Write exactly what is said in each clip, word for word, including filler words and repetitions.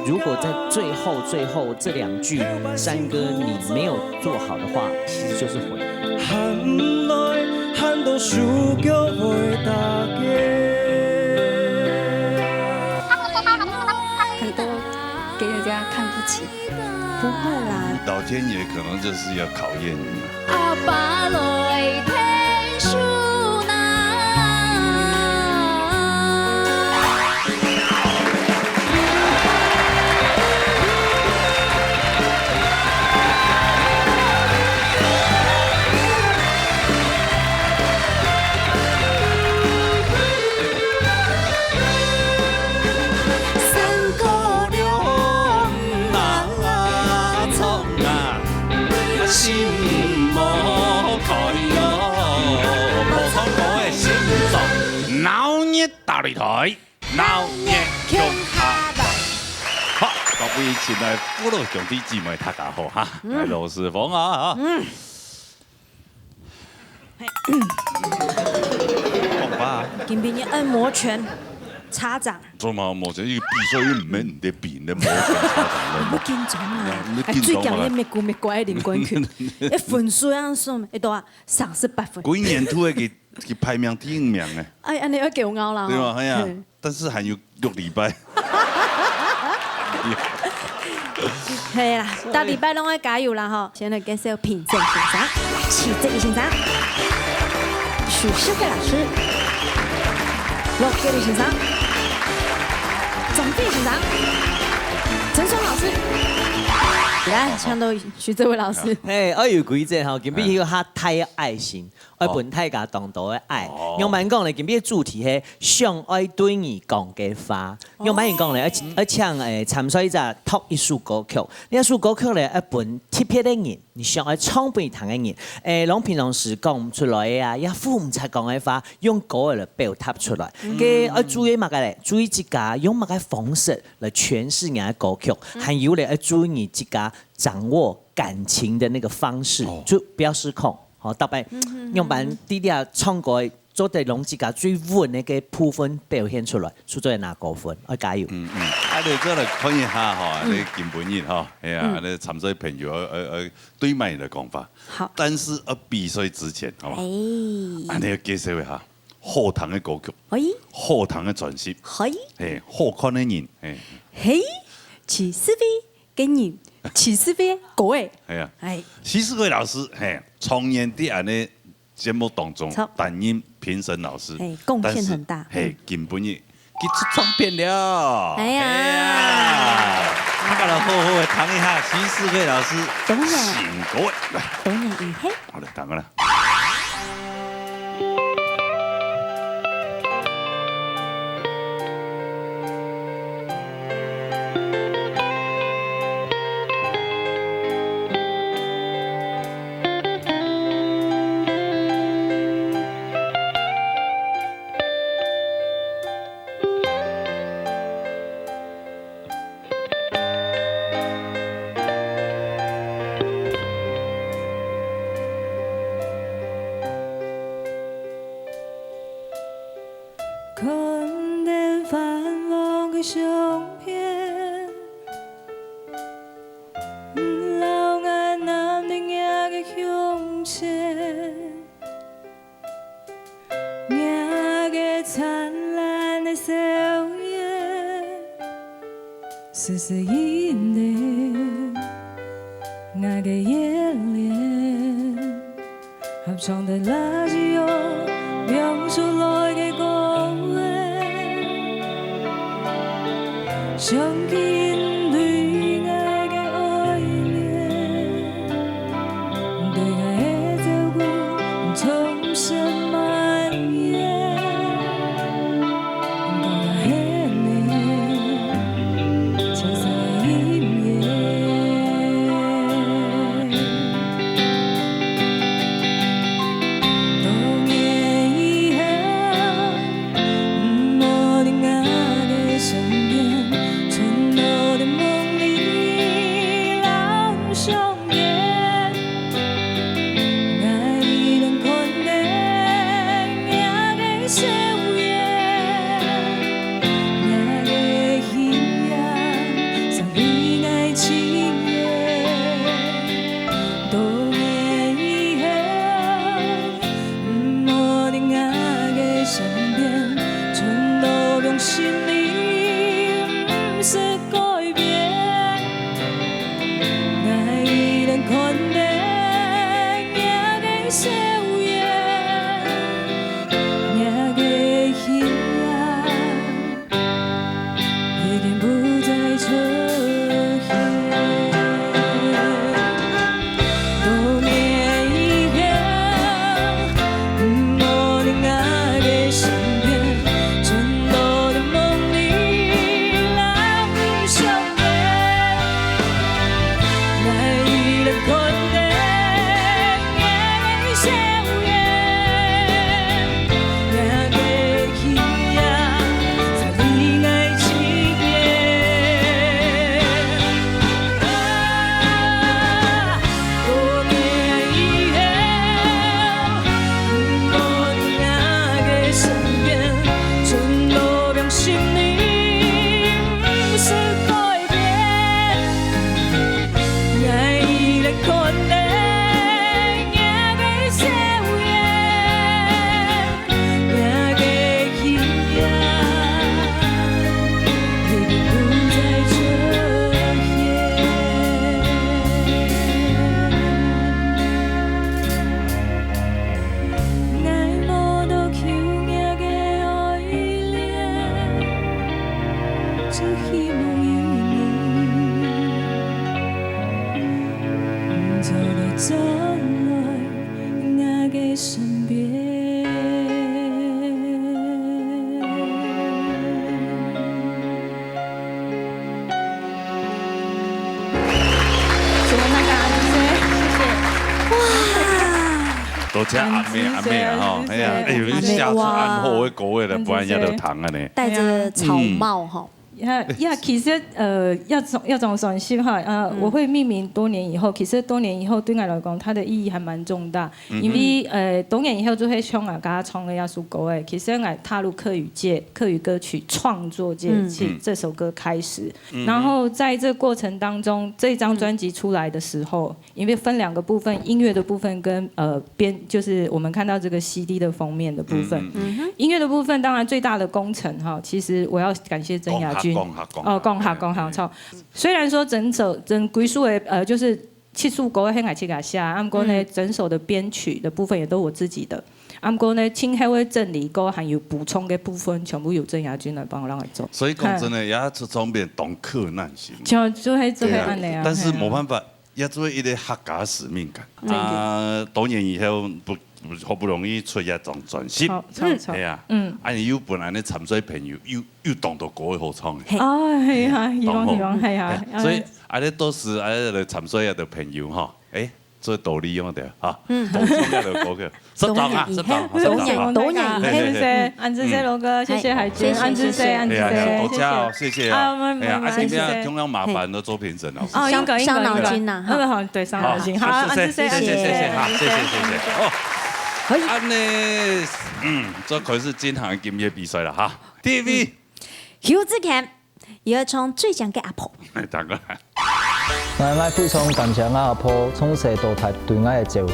如果在最后最后这两句山歌你没有做好的话，其实就是毁了。很多给人家看不起。不会啦。老天爷可能就是要考验你们。 闹热大擂台，闹热共下来。好，各位亲爱的父老兄弟姊妹，大家好哈，我老师峰啊。讲吧。今晡日按摩拳、叉掌。做嘛按摩拳？一个比赛又毋免你比，你按摩拳、叉掌。你緊張啊！哎，最近你搣鼓搣乖个林冠群，哎，分数要算，哎，多少？三十八分。今年度个 佢排名第五名呢。哎，恁樣要給我拗啦吼。對吧？哎呀，但是還有六禮拜。係啦，逐禮拜攏愛加油啦吼。先來介紹評審先生，徐哲義先生，許世輝老師，羅傑立先生，張飛先生，陳松老師。來，請到徐哲偉老師。係，愛有規則吼，今晡日有較大个愛心。 愛分大家當多个愛。仰般講呢？今晡日主題係想愛對你講个話。仰般講呢？愛愛請誒參賽者讀一首歌曲。這首歌曲呢，愛分特別个人，你想愛唱分佢聽个人。誒，攏平常時講毋出來个啊，也付毋出講个話，用歌來表達出來。該愛注意麼个咧？注意自家用麼个方式來詮釋你个歌曲，還有咧愛注意你自家掌握感情的那個方式，就不要失控。 好，逐擺仰般在這唱歌，做得用自家最穩个部分表現出來，就做得拿高分，愛加油。嗯嗯，啊，你再來看一下吼，你今晡日吼，哎呀，你參賽朋友，呃呃，對麼人个講法？好，但是呃比賽之前，好吧？哎，啊，你要介紹一下好聽个歌曲，哎，好聽个專輯，哎，哎，好看个人，哎，嘿，徐世輝个人，徐世輝个歌，哎，哎呀，哎，徐世輝老師，嘿，常年在恁呢 節目當中擔任評審老師，嘿，貢獻很大。嘿，今晡日佢出唱片了，哎呀，大家來好好个聽一下徐世輝老師新歌，來，多謝你，嘿，好了，等下啦。走來𠊎个身邊。喜歡那個阿朱姐，謝謝。哇！多謝阿妹，阿妹啊，吼，哎呀，哎呦，阿妹，寫出恁好个歌个了，哇，不然也都聽啊呢。戴著草帽吼。嗯。呀，呀，其實，呃，要怎，要怎麼說哈，呃，嗯。我會命名多年以後，其實多年以後對𠊎來講，它的意義還蠻重大。 因為，呃，多年以後就係像𠊎剛剛唱个這首歌，其實𠊎踏入客語界、客語歌曲創作界，嗯。是這首歌開始。嗯。然後在這過程當中，這張專輯出來的時候，因為分兩個部分，音樂的部分跟，呃，編，就是我們看到這個C D的封面的部分。嗯，嗯，嗯。音樂的部分，當然最大的功臣哈，其實我要感謝曾雅君。講下，講下，講下。哦，講下，講下，嘿，嘿。操。雖然說整首，整歸首的，呃，就是 七首歌係𠊎自家寫，啊，毋過呢，嗯。整首的編曲的部分也都我自己的。啊，毋過呢，今後个整理歌還有補充个部分，全部由曾雅君來幫𠊎來做。所以講真个，嗯。這齣唱片當困難性。就，就係，就係恁樣啊，對啊，但是無辦法，係啊。也做一個客家使命感。嗯。啊，多年以後，不，好不容易出一張專輯。好，好，好。對啊，嗯。啊，你又本來呢，參賽朋友又，又當多歌好唱的。嘿。哦，係啊，希望，當好。希望，係啊。哎，所以，嗯。 啊，你到時，啊，來參賽啊，个朋友吼，哎，做道理用的哈，嗯。多唱一首歌曲，適當啊，適當，適當啊。多謝，多謝，嘿，嘿，嘿。謝謝，安之謝羅哥，嗯。謝謝海軍，哎，謝謝，安之謝，謝謝。安之謝，哎呀，謝謝，多謝哦，謝謝。謝謝啊。啊，我們，哎呀，我們，啊，今天安之謝。共樣麻煩了周平生老師。哦，應該，應該，傷腦筋吶，應該。哈。嗯，好，對，傷腦筋。好，好，安之謝，謝謝，謝謝，謝謝，謝謝，謝謝，謝謝。哦，可以。恁呢，嗯，這開始進行今日比賽了哈。第一位。嗯。邱志強。 又愛唱最強个阿婆。當然。𠊎，𠊎非常感謝𠊎阿婆，從細到大對𠊎个照顧。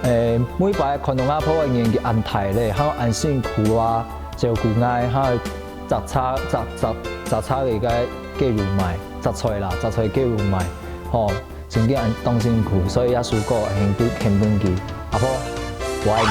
誒，每擺看到𠊎阿婆个年紀恁大咧，還恁辛苦啊，照顧𠊎，還摘茶，摘，摘，摘茶个，个，个肉賣，摘菜啦，摘菜个肉賣，吼。 真个恁當辛苦，所以這首歌獻分，獻分佢。阿婆，我愛你。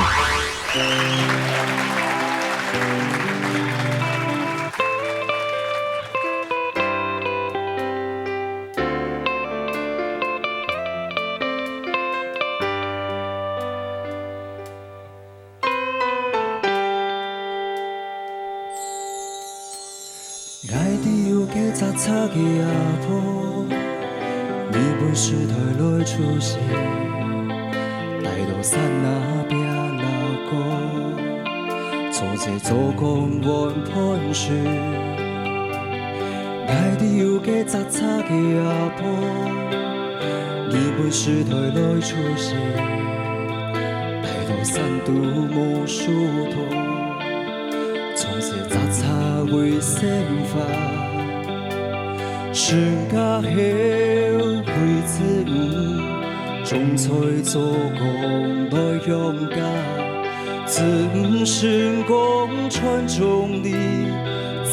𠊎知有个摘茶个阿婆，日本時代來出世，戴到山那壁那高，做事做工換飯食。𠊎知有个摘茶个阿婆，日本時代來出世，戴到山肚無樹頭。 從細摘茶為生活，成家後為子女，種菜做工來養家，子女成功傳宗接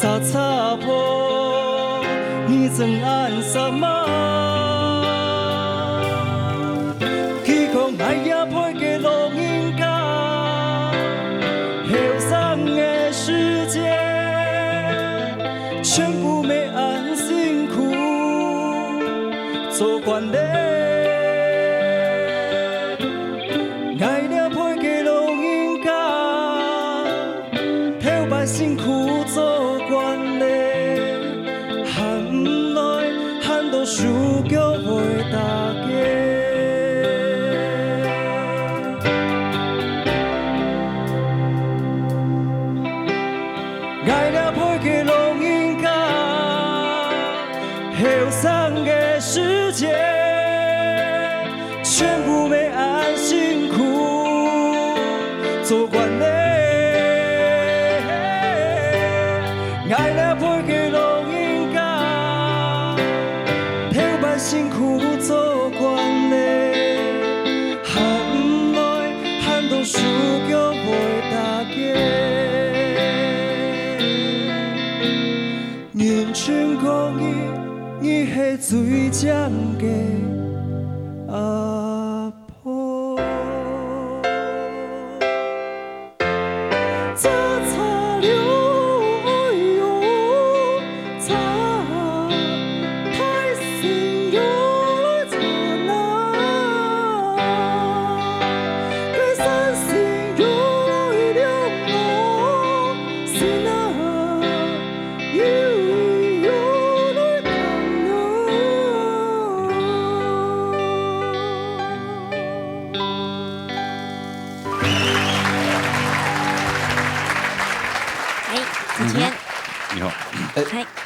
代，摘茶婆，你真恁煞猛。 佢講𠊎這輩个老人家，後生个時節，全部乜恁辛苦做官咧。𠊎這輩个老人家， 頭擺辛苦做官咧，還毋來，還到手腳會打結。𠊎這輩个老人家，後生个時節， 全部乜恁辛苦做官咧。𠊎這輩个老人家，頭擺辛苦做官咧，還毋來，還到手腳會打結。 人稱講你，你係最靚个阿婆。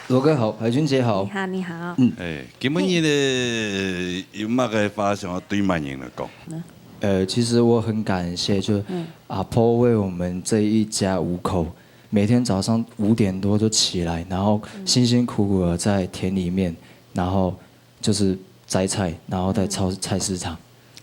罗哥好，海君姐好。你好，你好。嗯。哎，今晡日呢，有麼个話想要對麼人來講？呃，其實我很感謝，就嗯。阿婆為我們這一家五口，每天早上五點多就起來，然後辛辛苦苦的在田裡面，然後就是摘菜，然後在超，菜市场，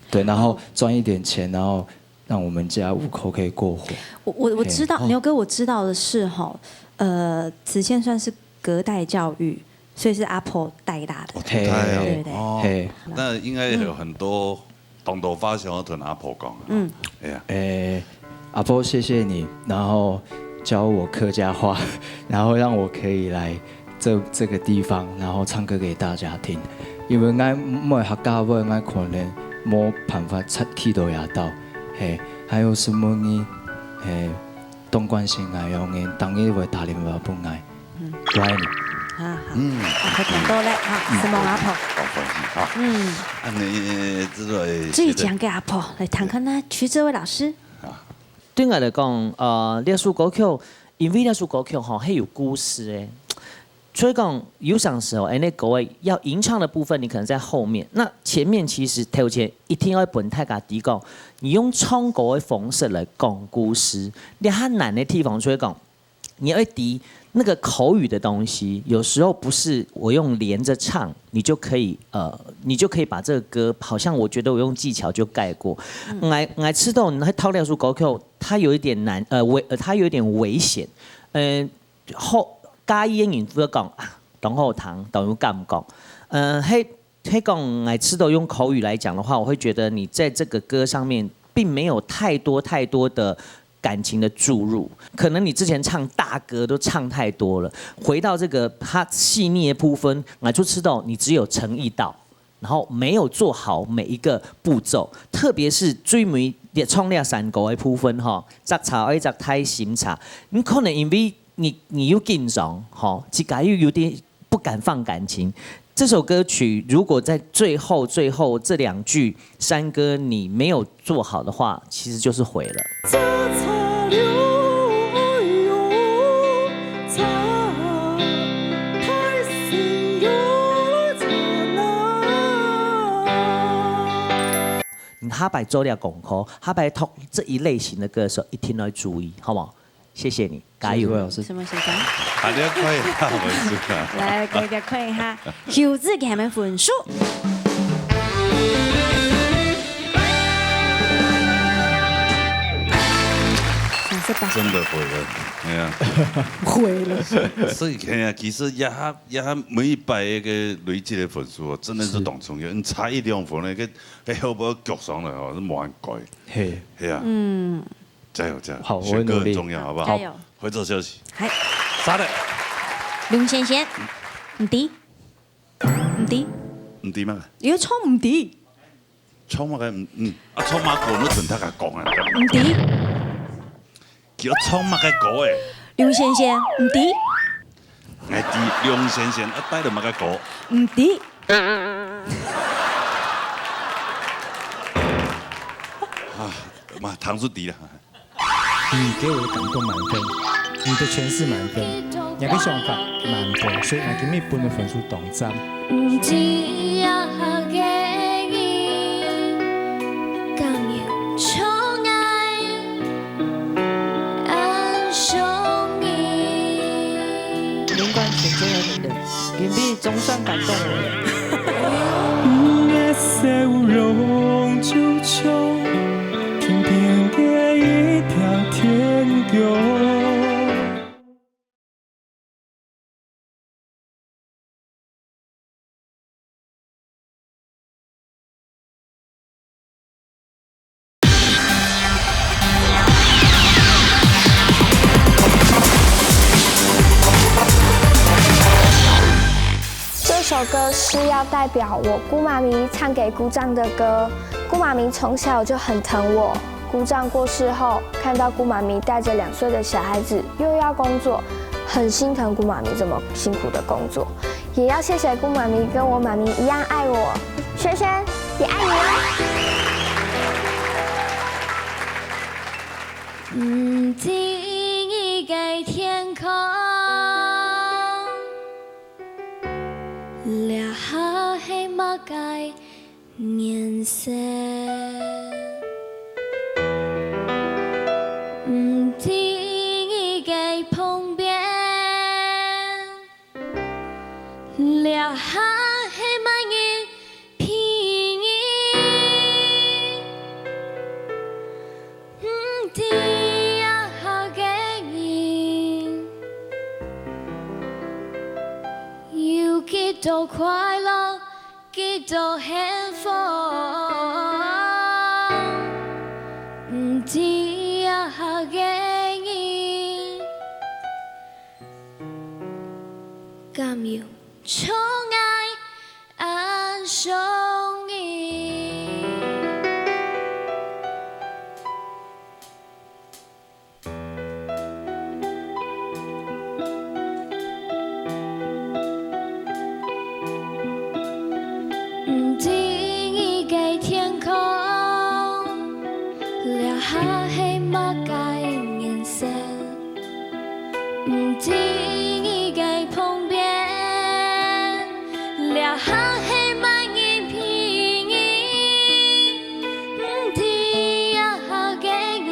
对，然后赚一点钱，然后让我们家五口可以过活。我我我知道，嘿。牛哥，我知道的是吼，呃，子健算是隔代教育，所以是阿婆带大的。哦，嘿，对不对？哦，嘿。那应该有很多，嗯。当多话想要同阿婆讲啊。嗯。哎呀。诶，阿婆，谢谢你，然后教我客家话，然后让我可以来这，这个地方，然后唱歌给大家听。因为我没有客家话，我可能没办法去到这到。嘿，还有什么呢？嘿，当关心我，用个，当然会打电话分我。嗯。我爱你。啊，好。嗯。啊，好，听到了，哈，嗯，承蒙阿婆。好，放心，好。嗯。啊，你这位最强的阿婆，来谈看呢，徐志伟老师。啊。对我来讲，呃，这首歌曲，因为这首歌曲吼，很有故事诶。所以讲，有些时候，哎，那各位要吟唱的部分，你可能在后面。那前面其实头前一定要分大家知讲，你用唱歌的方式来讲故事，你很难的地方，所以讲，你要知那个口语的东西，有时候不是我用连着唱，你就可以，呃，你就可以把这个歌，好像我觉得我用技巧就盖过。嗯。我，我知道你那套那首歌曲，它有一点难，呃，危，呃，它有一点危险。嗯，后，加一个音符讲啊，然后糖，等于感觉。呃，嘿， 嘿，讲，哎，知道用口语来讲的话，我会觉得你在这个歌上面并没有太多太多的感情的注入，可能你之前唱大歌都唱太多了，回到这个它细腻的部分，我就知道你只有诚意到，然后没有做好每一个步骤，特别是最尾唱那山歌的部分哈，摘茶爱摘太心茶，你可能因为你，你又紧张，吼，自家又有点不敢放感情。这首歌曲如果在最后，最后这两句，山歌你没有做好的话，其实就是毁了。你下摆做了功课，下摆读这一类型的歌的时候，一定要注意，好不好？谢谢你。 加油。谢谢各位老师。什么学长？大家看一下分数啊。来，大家看一下，九字给他们分数。三十八。真的毁了，哎呀。毁了。所以，哎呀，其实也还，也还每一摆个累积的分数哦，真的是是。当重要。你差一两分，那个，那后背脚上了哦，是蛮贵。嘿。嘿啊。嗯。 加油，加油。好，我会努力。选歌很重要，好不好？加油。回头休息。嗨。啥的？刘先生，毋知，毋知，毋知嘛？有唱毋知？唱么个？嗯，嗯。啊，唱么歌，你同大家讲啊。毋知。叫唱么个歌诶？刘先生，毋知。哎，知，刘先生，啊，带了么个歌？毋知。啊，嘛，糖水低了。 你给我的感动满分，你的诠释满分，你个想法满分，所以俺今日分的分数当赞。毋知影个你，甘愿将爱安上你。连贯成功的女人，林碧总算感动我了。你的笑容就像天边的一条天桥。这首歌是要代表我姑妈咪唱给姑丈的歌。姑妈咪从小就很疼我，姑丈过世后，看到姑妈咪带着两岁的小孩子又要工作，很心疼姑妈咪这么辛苦的工作。也要谢谢姑妈咪跟我妈咪一样爱我，萱萱也爱你哦。毋知你个天空。這下係麼个顏色？毋知你个旁邊，這下係麼人陪你？毋知這下个人，有幾多快樂，幾多幸福？毋知這下个人，敢有像𠊎 恁想你。毋知你个天空，這下係麼个顏色？ 毋知你个旁邊，這下係麼人陪你？毋知這下个人，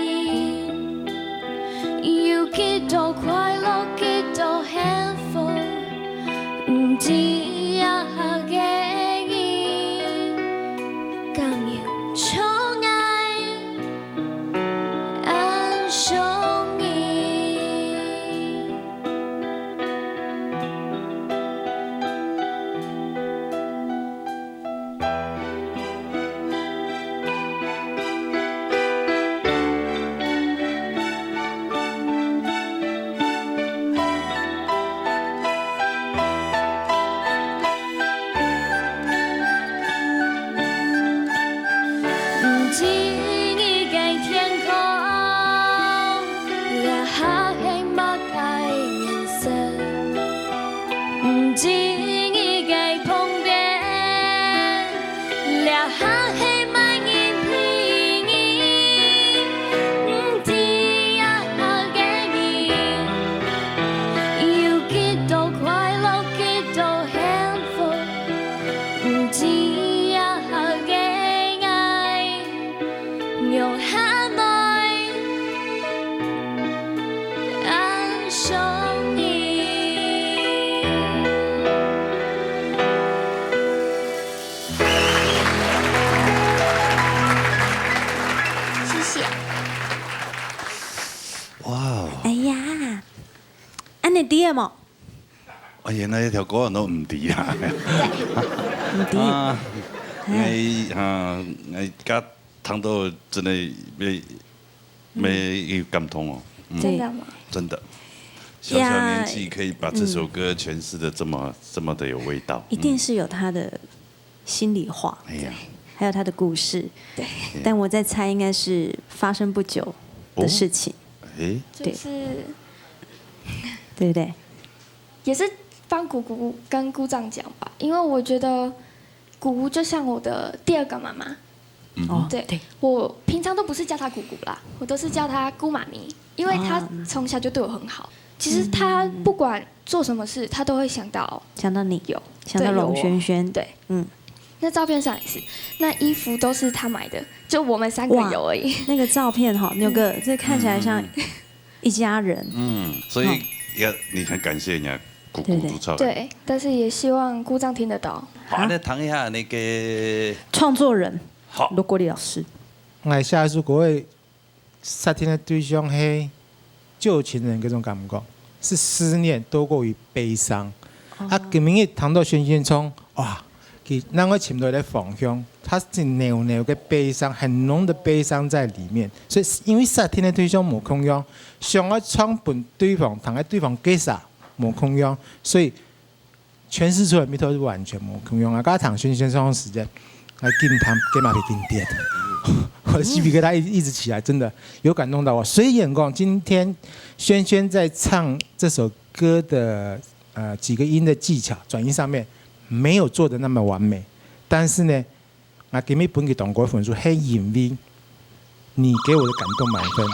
有幾多快樂，幾多幸福？毋知這下个人，敢有像𠊎 恁想你。毋知你个天空，這下係麼个顏色？毋知你个旁邊，這下係麼人陪你？毋知這下个人，有幾多快樂，幾多幸福？ 毋知這下个𠊎，仰恁會恁想你。謝謝。哇哦！哎呀，恁呢知个無？ 啊，原來這條歌我都毋知啊。毋知。啊，哎。𠊎啊，𠊎家聽到真的會會感動哦。嗯，對。真的嗎？真的，小小年紀可以把這首歌詮釋得這麼這麼的有味道。一定是有他的心裡話，哎呀，還有他的故事。對。但我在猜，應該是發生不久的事情。哦。哎。對。就是，對不對？ 也是幫姑姑跟姑丈講吧，因為我覺得姑姑就像我的第二個媽媽。嗯哼。哦，對，對。我平常都不是叫她姑姑啦，我都是叫她姑媽咪，因為她從小就對我很好。其實她不管做什麼事，她都會想到，想到你，有，想到龍軒軒。對，有我。對。嗯。那照片上也是，那衣服都是她買的，就我們三個有而已。哇，那個照片哈，牛哥，這看起來像，嗯，嗯，嗯。 一家人。嗯，所以，哦，也，你很感謝人家姑姑煮菜。對，對。對，但是也希望姑丈聽得到。好，啊，那談一下那個創作人，好。羅國立老師。𠊎寫這首歌个設定个對象係舊情人該種感覺，是思念多過於悲傷。哦。啊，今晡日談到軒軒唱，哇， 佢正會尋到一個方向，他是濃濃个悲傷，很濃的悲傷在裡面。所以因為設定个對象無共樣，想愛唱分對方，聽个對方个聲無共樣，所以詮釋出來味道是完全無共樣啊。剛剛聽軒軒唱个時間，來緊聽，雞嫲皮緊跌，我的雞皮疙瘩一一直起來，真的有感動到我。雖然講今天軒軒在唱這首歌的呃幾個音的技巧轉音上面沒有做得那麼完美，但是呢， 𠊎今日分佢當高分數，係因為你給我的感動滿分，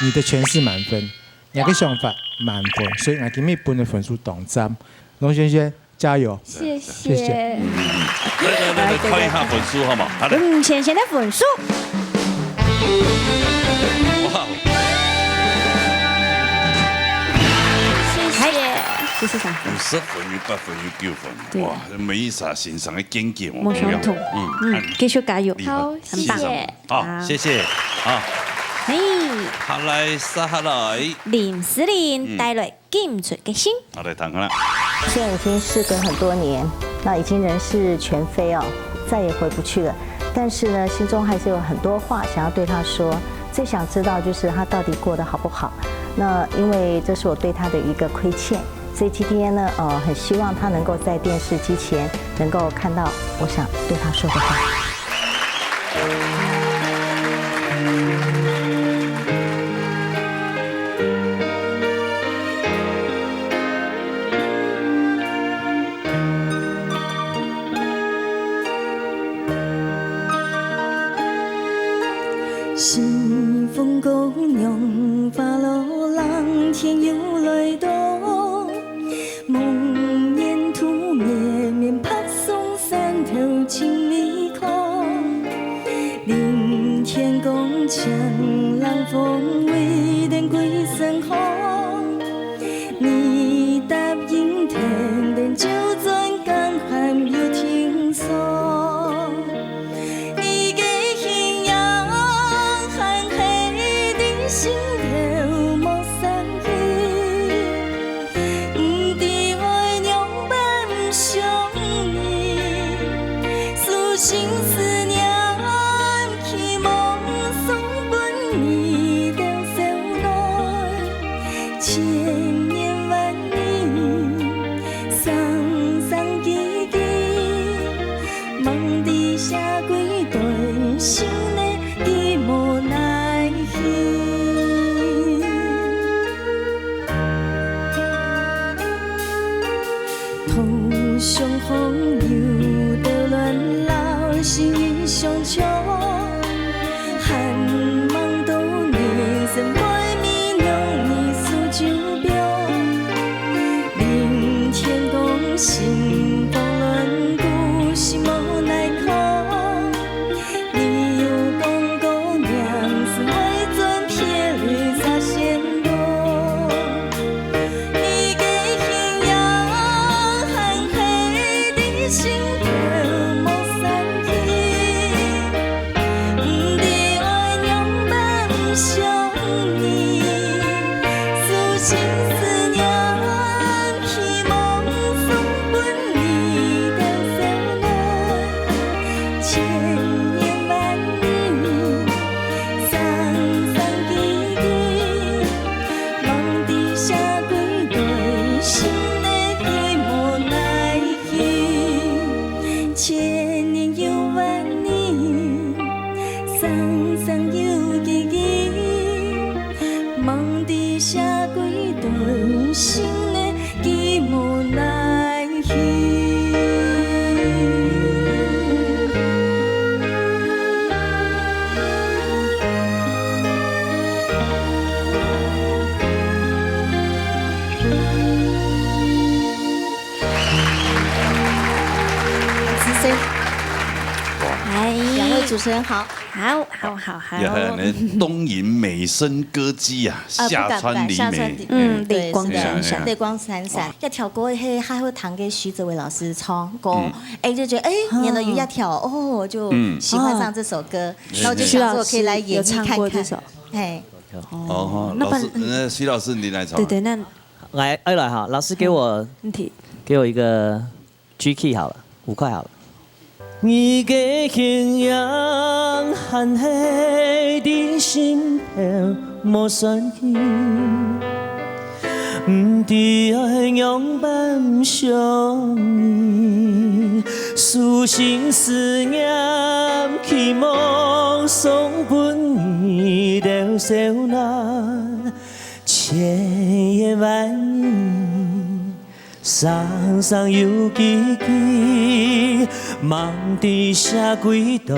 你的詮釋滿分，你个想法滿分，所以𠊎今日分个分數當讚。龍軒軒，加油！谢谢。谢谢。来来来来，看一下分数好吗？好的。嗯，浅浅的分数。哇哦！谢谢。谢谢三分。有十分，有八分，有九分。对。哇，每一场欣赏的见解，我没想通。嗯，嗯，继续加油。厉害。好，谢谢。很棒。好，好。谢谢。好。嘿。好，来，接下来。林思玲带来《寄出个信》。好，来听看啦。现在已经事隔很多年，那已经人事全非哦，再也回不去了。但是呢，心中还是有很多话想要对他说，最想知道就是他到底过得好不好。那因为这是我对他的一个亏欠，所以今天呢，呃，很希望他能够在电视机前能够看到我想对他说的话。西风姑娘花落冷，天又来到。 梦魇土绵绵，白霜山头尽未过。临天光，清冷风，微电归身后。你答应天天，就算干旱又停霜。 你个形影，寒黑的心头无散去，毋知爱仰般想你，书信思念寄望送分你到手来，千言万语，双双寄寄。 望得写几段，心内寄望来去。同窗好友都乱老，心意相交。 寒芒多年，身背美濃你手酒标。临天光，心慌乱，故事无奈何。你有讲过，娘子为尊撇泪洒仙落。 你个形影，寒黑的心头无散去，毋知爱仰般想你，书信思念寄望送分你到手来，千言万语，双双寄寄。 望得写几段，心内寄望来去，千言又万语，双双又寄寄。望得写几段，心内寄望来去。 掌声。哎。两位主持人好。好，好，好，好。也還有呢，東瀛美聲歌姬啊，呃，不敢，不敢，夏川里美。夏川里美。嗯，對，淚光閃閃。是的。淚光閃閃。哇。這條歌係還好聽个徐哲偉老師唱歌，嗯。哎，就覺得，哎，原來有一條，哦，就喜歡上這首歌，嗯。然後就想說可以來演繹看看。徐老師有唱過這首。嘿。 哦，那老師，那徐老師，你來唱。對，對，那，來，哎，來哈，老師給我，問題。給我一個G key好了，五塊好了。你个形影，寒黑的心頭無散去，毋知愛仰般想你，書信思念寄望送分你到手來。 千言萬語，雙雙又寄寄，望得寫幾段，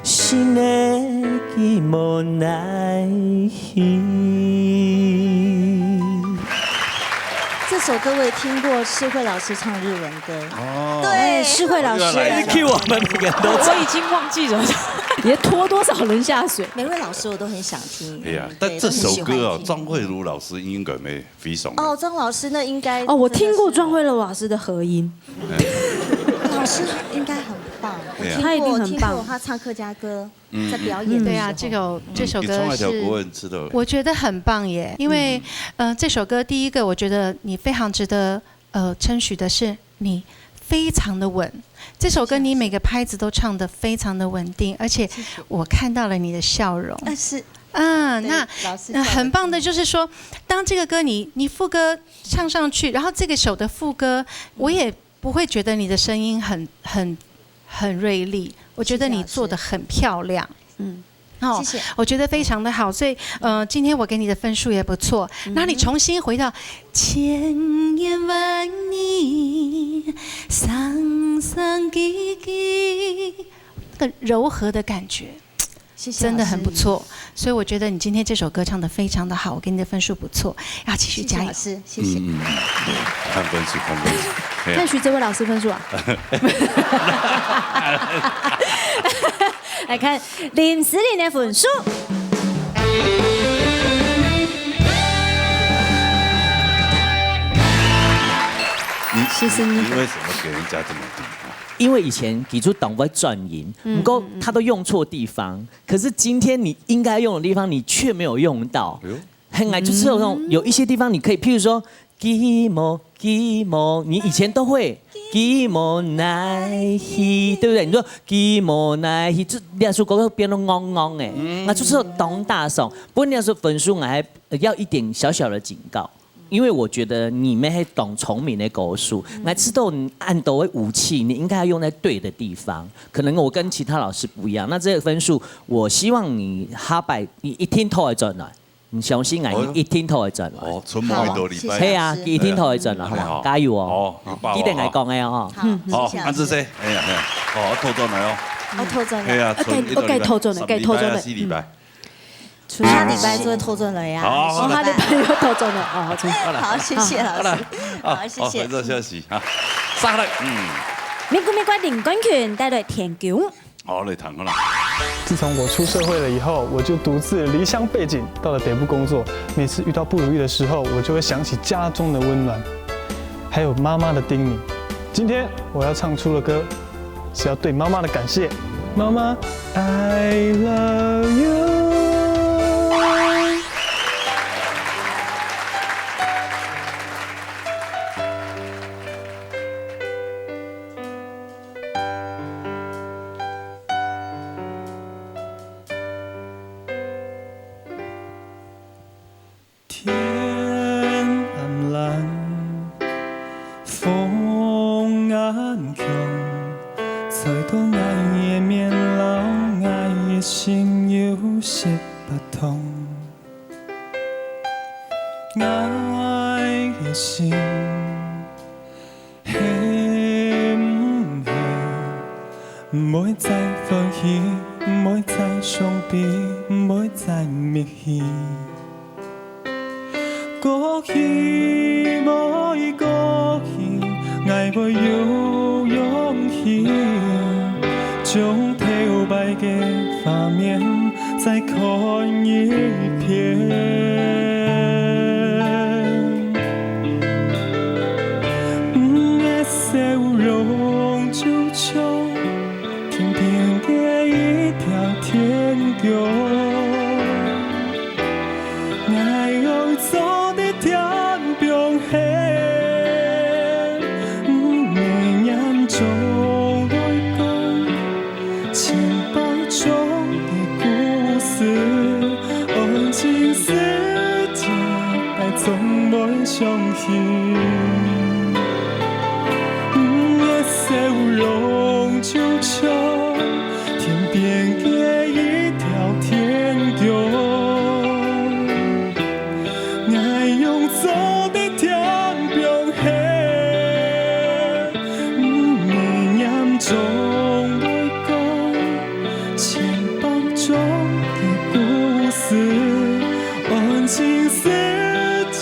心內寄望來去。這这首歌我也听过，世慧老师唱日文歌。哦，对，世慧老师，又要来一个。Cue 我们每个人都唱。我已经忘记了。也拖多少人下水。每位老师我都很想听。哎呀，嗯，但这首歌哦，对，都很喜欢听。张惠如老师应该没非常的。哦，张老师那应该哦，我听过真的是张惠如老师的和音。老师应该很棒，我对啊。听过，他一定很棒。听过他唱客家歌，嗯，在表演的时候。嗯。对啊，这个，这首歌是，你唱那条国文吃的。我觉得很棒耶，因为，嗯。呃，这首歌第一个，我觉得你非常值得，呃，称许的是你非常的稳。这首歌你每个拍子都唱得非常的稳定，谢谢。而且我看到了你的笑容。谢谢。啊，是。嗯，对，那，老师讲得，呃，很棒的，就是说，当这个歌你，你副歌唱上去，然后这个首的副歌，我也不会觉得你的声音很，很，很锐利，我觉得你做得很漂亮。谢谢老师。嗯。哦，谢谢。我觉得非常的好，所以，呃，今天我给你的分数也不错。嗯哼。那你重新回到千言万语，声声句句，那个柔和的感觉。 谢谢老师。真的很不错，所以我觉得你今天这首歌唱得非常的好，我给你的分数不错，要继续加油。谢谢老师，谢谢。嗯，嗯，嗯。看分数，看分数。哎呀。看许哲伟老师分数啊。来看林思玲的分数。你，谢谢你。你为什么给人家这么低啊？因为以前佢就當會轉音，嗯，不過他都用錯地方。嗯，嗯。 可是今天你应该用的地方，你却没有用到。哎呦。很矮，就是有那种，嗯。有一些地方你可以，譬如说，寂寞，寂寞，你以前都会，寂寞难抑，对不对？你说寂寞难抑，这两首歌变得昂昂哎，嗯。那就是有当大声。不过那时候分数我还，呃，要一点小小的警告，因为我觉得你们还当聪明的歌手，嗯。我知道你按到的武器，你应该要用在对的地方。可能我跟其他老师不一样，那这个分数 我希望你下擺你一定都會轉來，你相信𠊎，哦。你一定都會轉來。哦，春夢一到禮拜。好無？謝謝老師。係啊，佢一定都會轉來，好無？哎呀。加油哦。哦，有把握，記得𠊎講个哦。好，嗯。好，謝謝老師。恁仔細，哎呀，哎呀，哦，拖轉來哦。哦，拖轉來。係啊，啊，該，春一到禮拜，哦，該拖轉來，該拖轉來。三禮拜啊，四禮拜。嗯。春下禮拜就會拖轉來呀。好，好，哦，下禮拜又拖轉來，哦，好，好，謝謝老師。好啦，好，謝謝。好，回頭休息啊。上來，嗯。美國，美國林冠群帶來《天弓》。 好，來聽好了。自从我出社会了以后，我就独自离乡背井，到了北部工作。每次遇到不如意的时候，我就会想起家中的温暖，还有妈妈的叮咛。今天我要唱出的歌，是要对妈妈的感谢。妈妈，I love you。天暗冷，風暗強，吹到𠊎个面摎𠊎个心有些發痛。𠊎个心 係毋係毋會再歡喜，毋會再傷悲，毋會再默契？過去無過去，𠊎會有勇氣，將頭擺个畫面 再看一遍。你个笑容就像天邊个一條天橋，𠊎愛做在天邊行，你眼中會講 千百種的故事，愛情世界，𠊎總會相信。你个笑容就像天邊个一條天橋，𠊎愛做在天邊行。 你眼中會講千百種的故事，愛情世界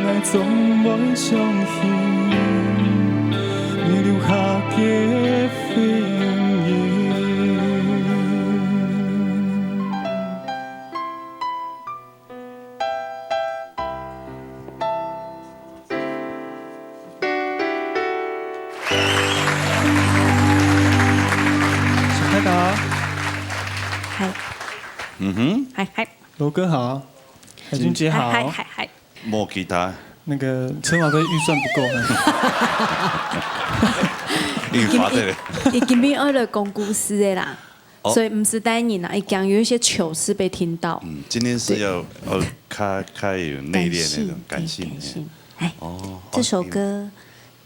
，𠊎總會嗯哼，嗨嗨，罗哥好，海君姐好，嗨嗨嗨嗨，莫吉他，那个车马费预算不够，因为发的，已经没有了公故事的啦，哦所以不是单人啊，一讲有一些糗事被听到。嗯，今天是要呃，开开有内敛那种感性的，感性，哎，哦，这首歌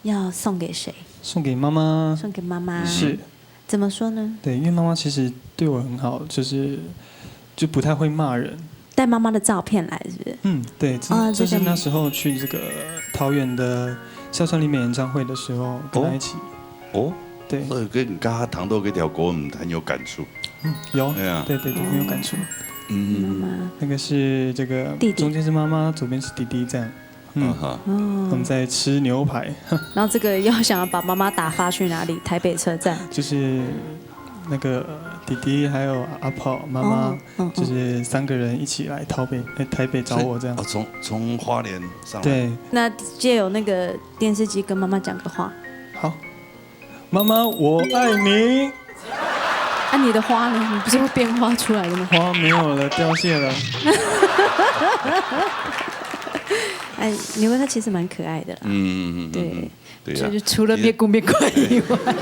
要送给谁？送给妈妈，送给妈妈。是，怎么说呢？对，因为妈妈其实对我很好，就是就不太会骂人。带妈妈的照片来，是不是？嗯，对，这、哦，这是那时候去这个桃园的校园里面演唱会的时候，跟她一起。哦，对，所以跟你刚刚谈到这条歌，嗯，很有感触。嗯，有，对啊，对对对，很有感触。嗯，那个是这个弟弟，中间是妈妈，左边是弟弟，这样。嗯，我们在吃牛排。然后这个要想要把妈妈打发去哪里？台北车站。就是那个弟弟还有阿婆、妈妈，嗯嗯嗯，就是三个人一起来台北，呃，台北找我这样。哦，从从花莲上来。对。那借由那个电视机跟妈妈讲个话。好，妈妈，我爱你。啊，你的花呢？你不是会变花出来的吗？花没有了，凋谢了。哎，牛哥他其实蛮可爱的啦。嗯嗯嗯嗯，对，对呀，就是除了咩咕咩怪以外。哎，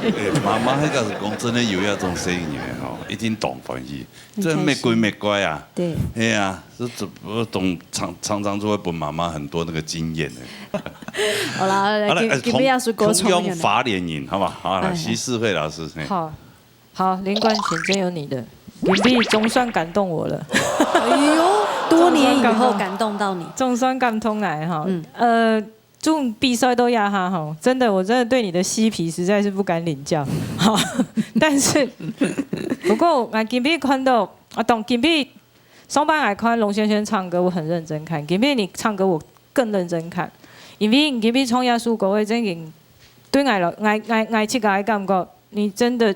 妈妈那个是讲真的有那种声音的吼，一定懂翻译。这咩鬼咩怪啊？对，哎呀，这怎么懂？常常常就会分妈妈很多那个经验呢。好啦，好了，今今天要是国中用法联音，好吧？好了，哎，徐世慧老师，好。 好，林冠群，真有你的。林碧总算感动我了。哎呦，多年以后感动到你。总算感动来哈。嗯，呃，这种比赛都要哈哈，真的，我真的对你的嬉皮实在是不敢领教。好，但是不过我今天看到啊，当今天上班来看龙先生唱歌，我很认真看。今天你唱歌，我更认真看，因为你今天唱耶稣国会真经对我来，我我我自家的感觉，你真的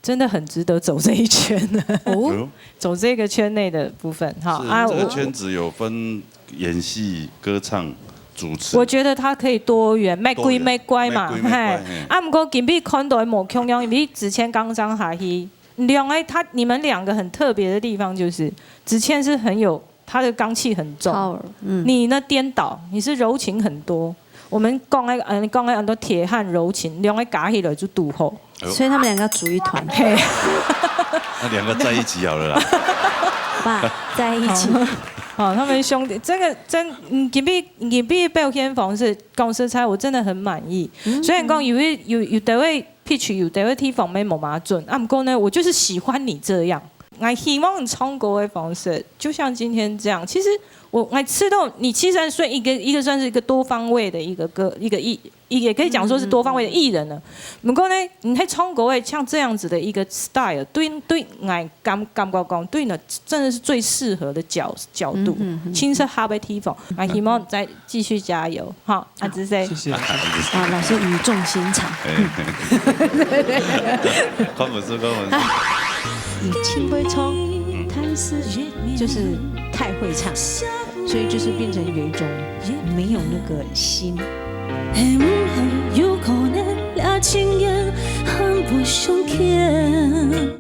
真的很值得走这一圈。哦，走这个圈内的部分哈。是，啊，这个圈子有分演戏、歌唱、主持。我觉得他可以多元，玫瑰玫瑰嘛，嘿。啊，不过今天看到的无共样，因为之前刚刚下去，两个他你们两个很特别的地方就是，子倩是很有他的刚气很重，嗯，你呢颠倒，你是柔情很多。 我们讲个，嗯，讲个很多铁汉柔情，两个加起来就堵好。所以他们两个要组一团。嘿，那两个在一起好了啦。爸，在一起。好，他们兄弟，这个真，嗯，今天今天表现方式，讲实在，我真的很满意。虽然讲有一有有的位 pitch 有的位地方没那么准，啊，不过呢，我就是喜欢你这样。我希望你唱歌的方式，就像今天这样。其实我我知道你其实算一个一个算是一个多方位的一个歌，一个艺，也可以讲说是多方位的艺人了。不过呢，你在唱歌会像这样子的一个 style，对对，我感感觉讲对呢，真的是最适合的角角度，亲适合的地方。我希望再继续加油，哈，啊，这是谢谢。啊，老师语重心长。看不出，看不出。你真会唱，但是就是太会唱，所以就是变成有一种没有那个心。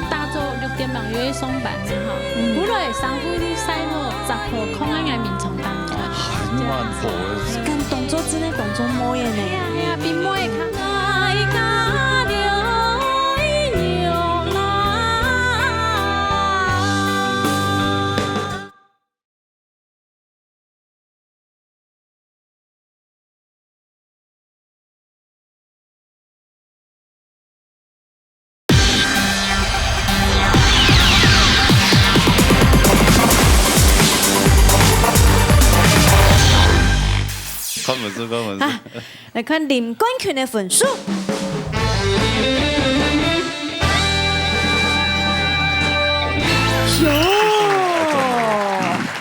打早六点半就去上班了哈，嗯，本來衫褲都曬好，著好，囥在𠊎眠床當中。還蠻好的。敢動作真的動作妹的呢。係啊，係啊，比妹較。看分数，看分数。啊，來看林冠群的分數。喲，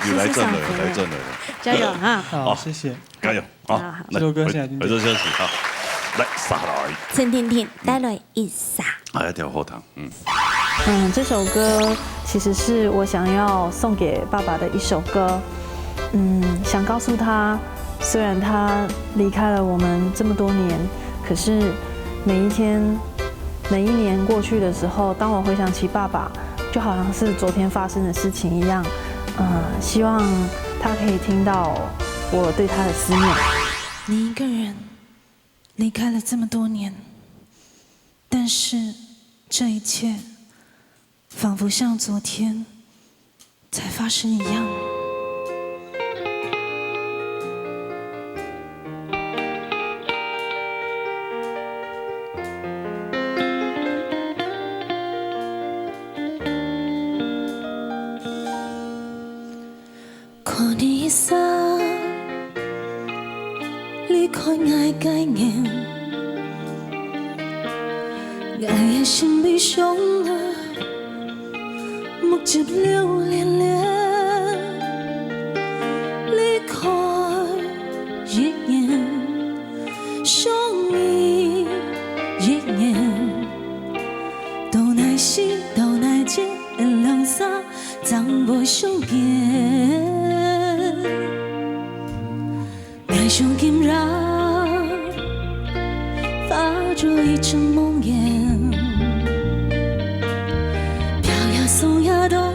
有來真的，有來真的。加油啊！好，謝謝。加油！ 好，啊，好。來，這首歌現在已經，回頭休息，好。來，下來。陳婷婷帶來一首。哎，一條好聽，嗯。嗯，這首歌其實是我想要送給爸爸的一首歌。嗯，想告訴他，雖然他離開了我們這麼多年，可是每一天，每一年過去的時候，當我回想起爸爸，就好像是昨天发生的事情一样，呃，希望他可以听到我对他的思念。你一个人离开了这么多年，但是这一切仿佛像昨天才发生一样。 看你一双离开𠊎个眼，𠊎个心悲伤啊，目汁流连连。离开一年，想你一年，到哪时到哪日，俺两儕 正會相見。愛像今日，化作一場夢魇，飄呀送呀到，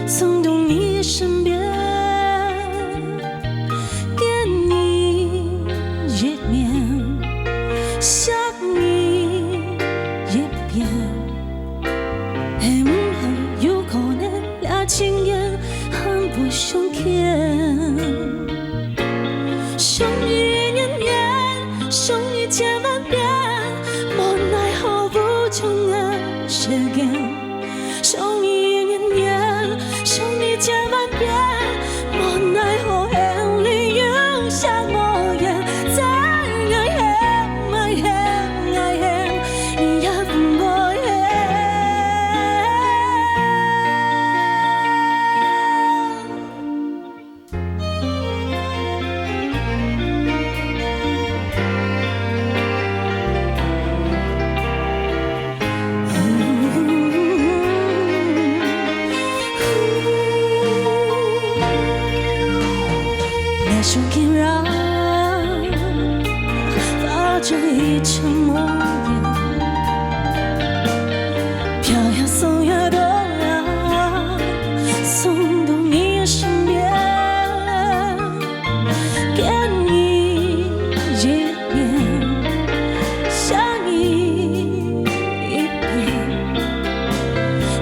送到你身邊。見你一面，想你一遍。 係毋係有可能，這情緣還會相見？想你一年年，想你千萬遍，無奈何無情个世間。想你一年年，想你千萬遍，無奈何，眼裡有些無言，再愛喊，愛喊，愛喊， 你也毋會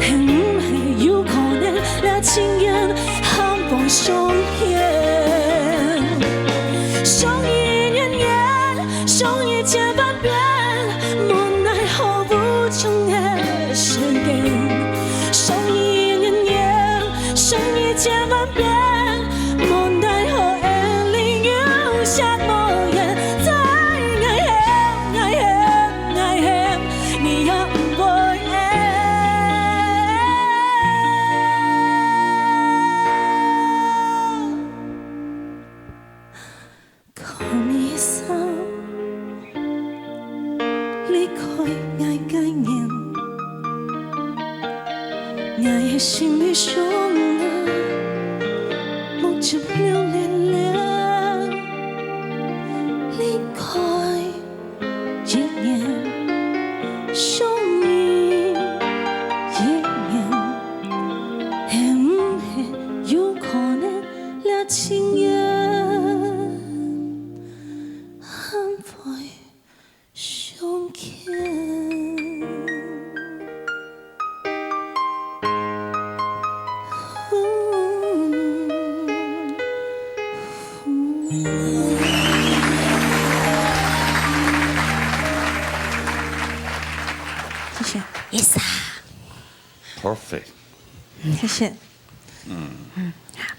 係毋係有可能，這情緣還會相見？想你一年年，想你千萬遍，無奈何無情个世間。想你一年年，想你千萬遍，無奈何，眼裡有些無言，再愛喊，愛喊，愛喊，你也毋會喊。 看你一雙離開𠊎个眼，𠊎个心悲傷啊，目汁流連連。離開一年，想你一年，係毋係有可能，這情緣 還會相見。謝謝。Yes啊。Perfect。謝謝。嗯。嗯，好。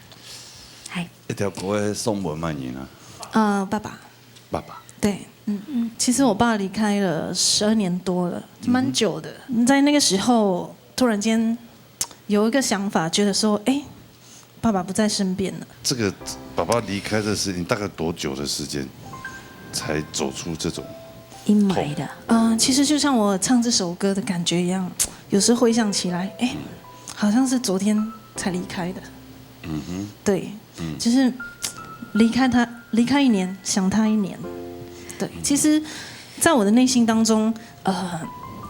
嗨。這條歌个送分麼人啊？呃，爸爸。爸爸。對，嗯，其實我爸離開了十二年多了，蠻久的。在那個時候，突然間有一個想法，覺得說，欸，爸爸不在身邊了。這個爸爸離開的事情，大概多久的時間才走出這種陰霾的？嗯，其實就像我唱這首歌的感覺一樣，有時回想起來，欸，好像是昨天才離開的。嗯哼。對，嗯。就是離開他，離開一年，想他一年。對，其實在我的內心當中，呃，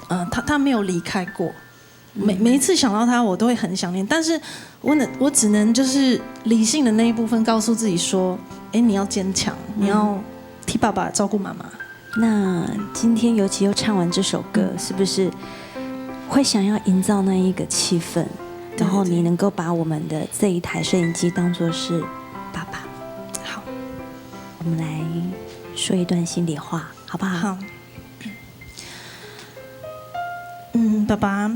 呃，他，他沒有離開過，每每一次想到他，我都会很想念。但是我能，我只能就是理性的那一部分告诉自己说，哎，你要坚强，你要替爸爸照顾妈妈。那今天尤其又唱完这首歌，是不是会想要营造那一个气氛？对然后你能够把我们的这一台摄影机当作是爸爸，好，我们来说一段心里话，好不好？好。嗯，爸爸，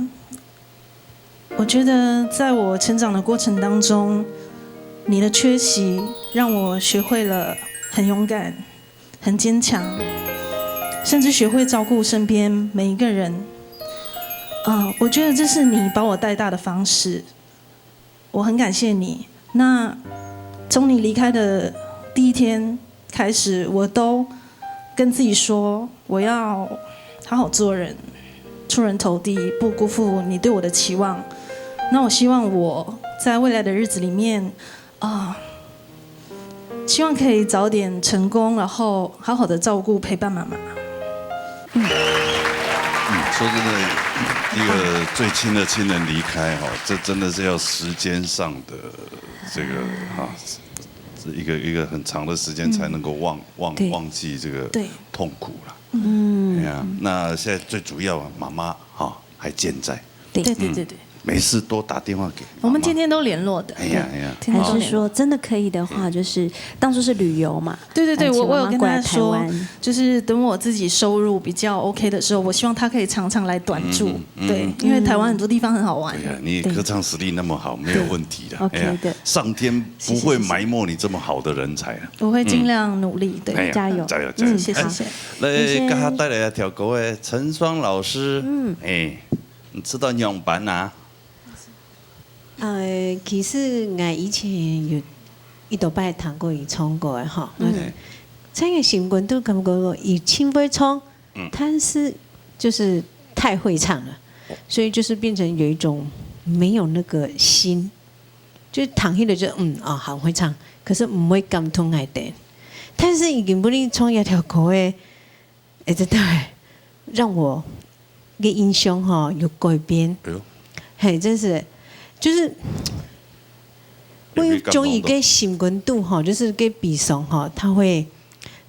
我觉得在我成长的过程当中，你的缺席让我学会了很勇敢、很坚强，甚至学会照顾身边每一个人。啊，我觉得这是你把我带大的方式，我很感谢你。那从你离开的第一天开始，我都跟自己说，我要好好做人，出人头地，不辜负你对我的期望。那我希望我在未来的日子里面，啊，希望可以早点成功，然后好好的照顾陪伴妈妈。嗯，说真的，一个最亲的亲人离开哈，这真的是要时间上的这个哈，这一个一个很长的时间才能够忘忘对忘记这个对痛苦了。嗯哎呀，那现在最主要啊，妈妈哈还健在，对对对对对，没事多打电话给妈妈。我们天天都联络的。哎呀哎呀，天天都联络。还是说真的可以的话，就是当初是旅游嘛？对对对，呃我我有跟他请妈妈过来台说湾，就是等我自己收入比较 OK 的时候，我希望他可以常常来短住。嗯嗯对，因为台湾很多地方很好玩。对呀，你歌唱实力那么好，没有问题的。 OK 哎呀的上天不会埋没你这么好的人才啊。我会尽量努力。对，哎呀加油加油加油！嗯谢谢谢谢。来，谢谢刚刚带来的条歌哎，陈双老师，嗯，哎，你知道仰般啊？呃，其实我以前有一多擺聽過佢唱歌个吼，嗯在个心肝肚感覺佢真會唱，但是就是太會唱了，所以就是變成有一種沒有那個心，就聽起來就嗯啊、好會唱，可是毋會感動𠊎等。但是佢今晡日唱一條歌个，哎，真的哎，讓我个印象哈有改變。哎呦，嘿，真是，就是我有中意个心肝肚哈，就是个悲傷哈，它會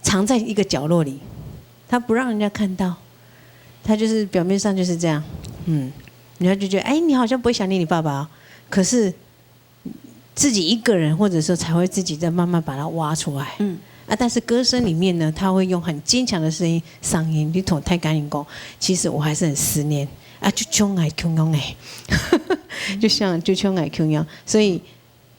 藏在一個角落裡，它不讓人家看到，它就是表面上就是這樣，嗯，然後就覺得，哎，你好像不會想念你爸爸哦，可是自己一個人，或者說才會自己再慢慢把它挖出來。嗯，啊，但是歌聲裡面呢，他會用很堅強的聲音，嗓音去同大家人講，其實我還是很思念啊，就像𠊎共樣哎，就像就像𠊎共樣，所以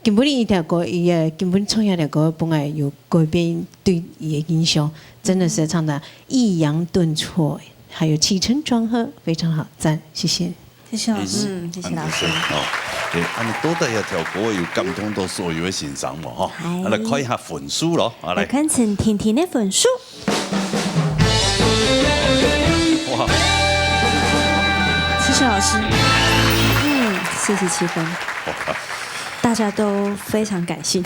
今晡日一條歌，也今晡日唱一條歌，本來有改變對佢个印象，真的是唱得抑揚頓挫，還有起承轉合，非常好，讚，謝謝。谢谢老师。嗯，谢谢老师。哦，哎，啊，你多得一条歌有感动到所有的先生嘛，哈，嗨啊，来看一下分数咯，啊，来来，看陈婷婷的分数，哇，谢谢老师。嗯，四十七分，大家都非常感性，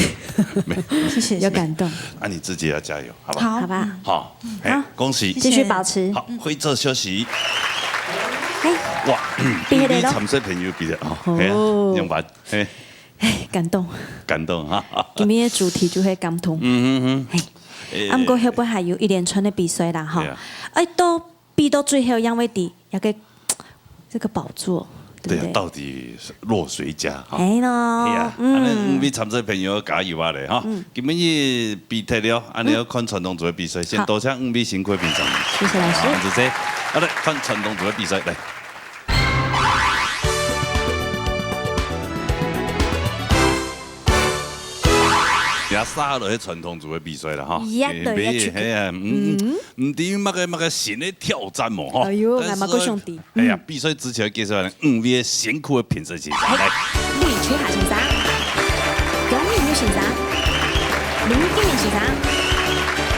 谢谢。有感动，啊，你自己要加油，好不好？好，好吧？好，哎，恭喜，继续保持。好，回转休息，哎，哇，比起来咯你参赛朋友比的哦，哦哎呀，用完，哎，哎，感动。感动哈，今天的主题就会感动。嗯哼哼，嘿，啊，毋过后背还有一连串的比赛啦，哈对啊。哎，都比到最后，因为第一个这个宝座，对不对？对啊，到底是落谁家哈？哎咯，哎呀，嗯反正五位参赛朋友加油啊嘞哈！今晡日比赛了，安尼要看传统组的比赛，先多谢五位辛苦的评审。谢谢老师好，谢谢。好的，看传统组的比赛来。也杀落去传统组的比赛了哈。呀对呀哎呀，嗯，嗯，毋知有么个么个新的挑战无哈？哎哟但是俺嘛个兄弟哎呀，比赛之前介绍呢，五位辛苦的评审先生来。李秋霞先生、杨明月先生、林建明先生、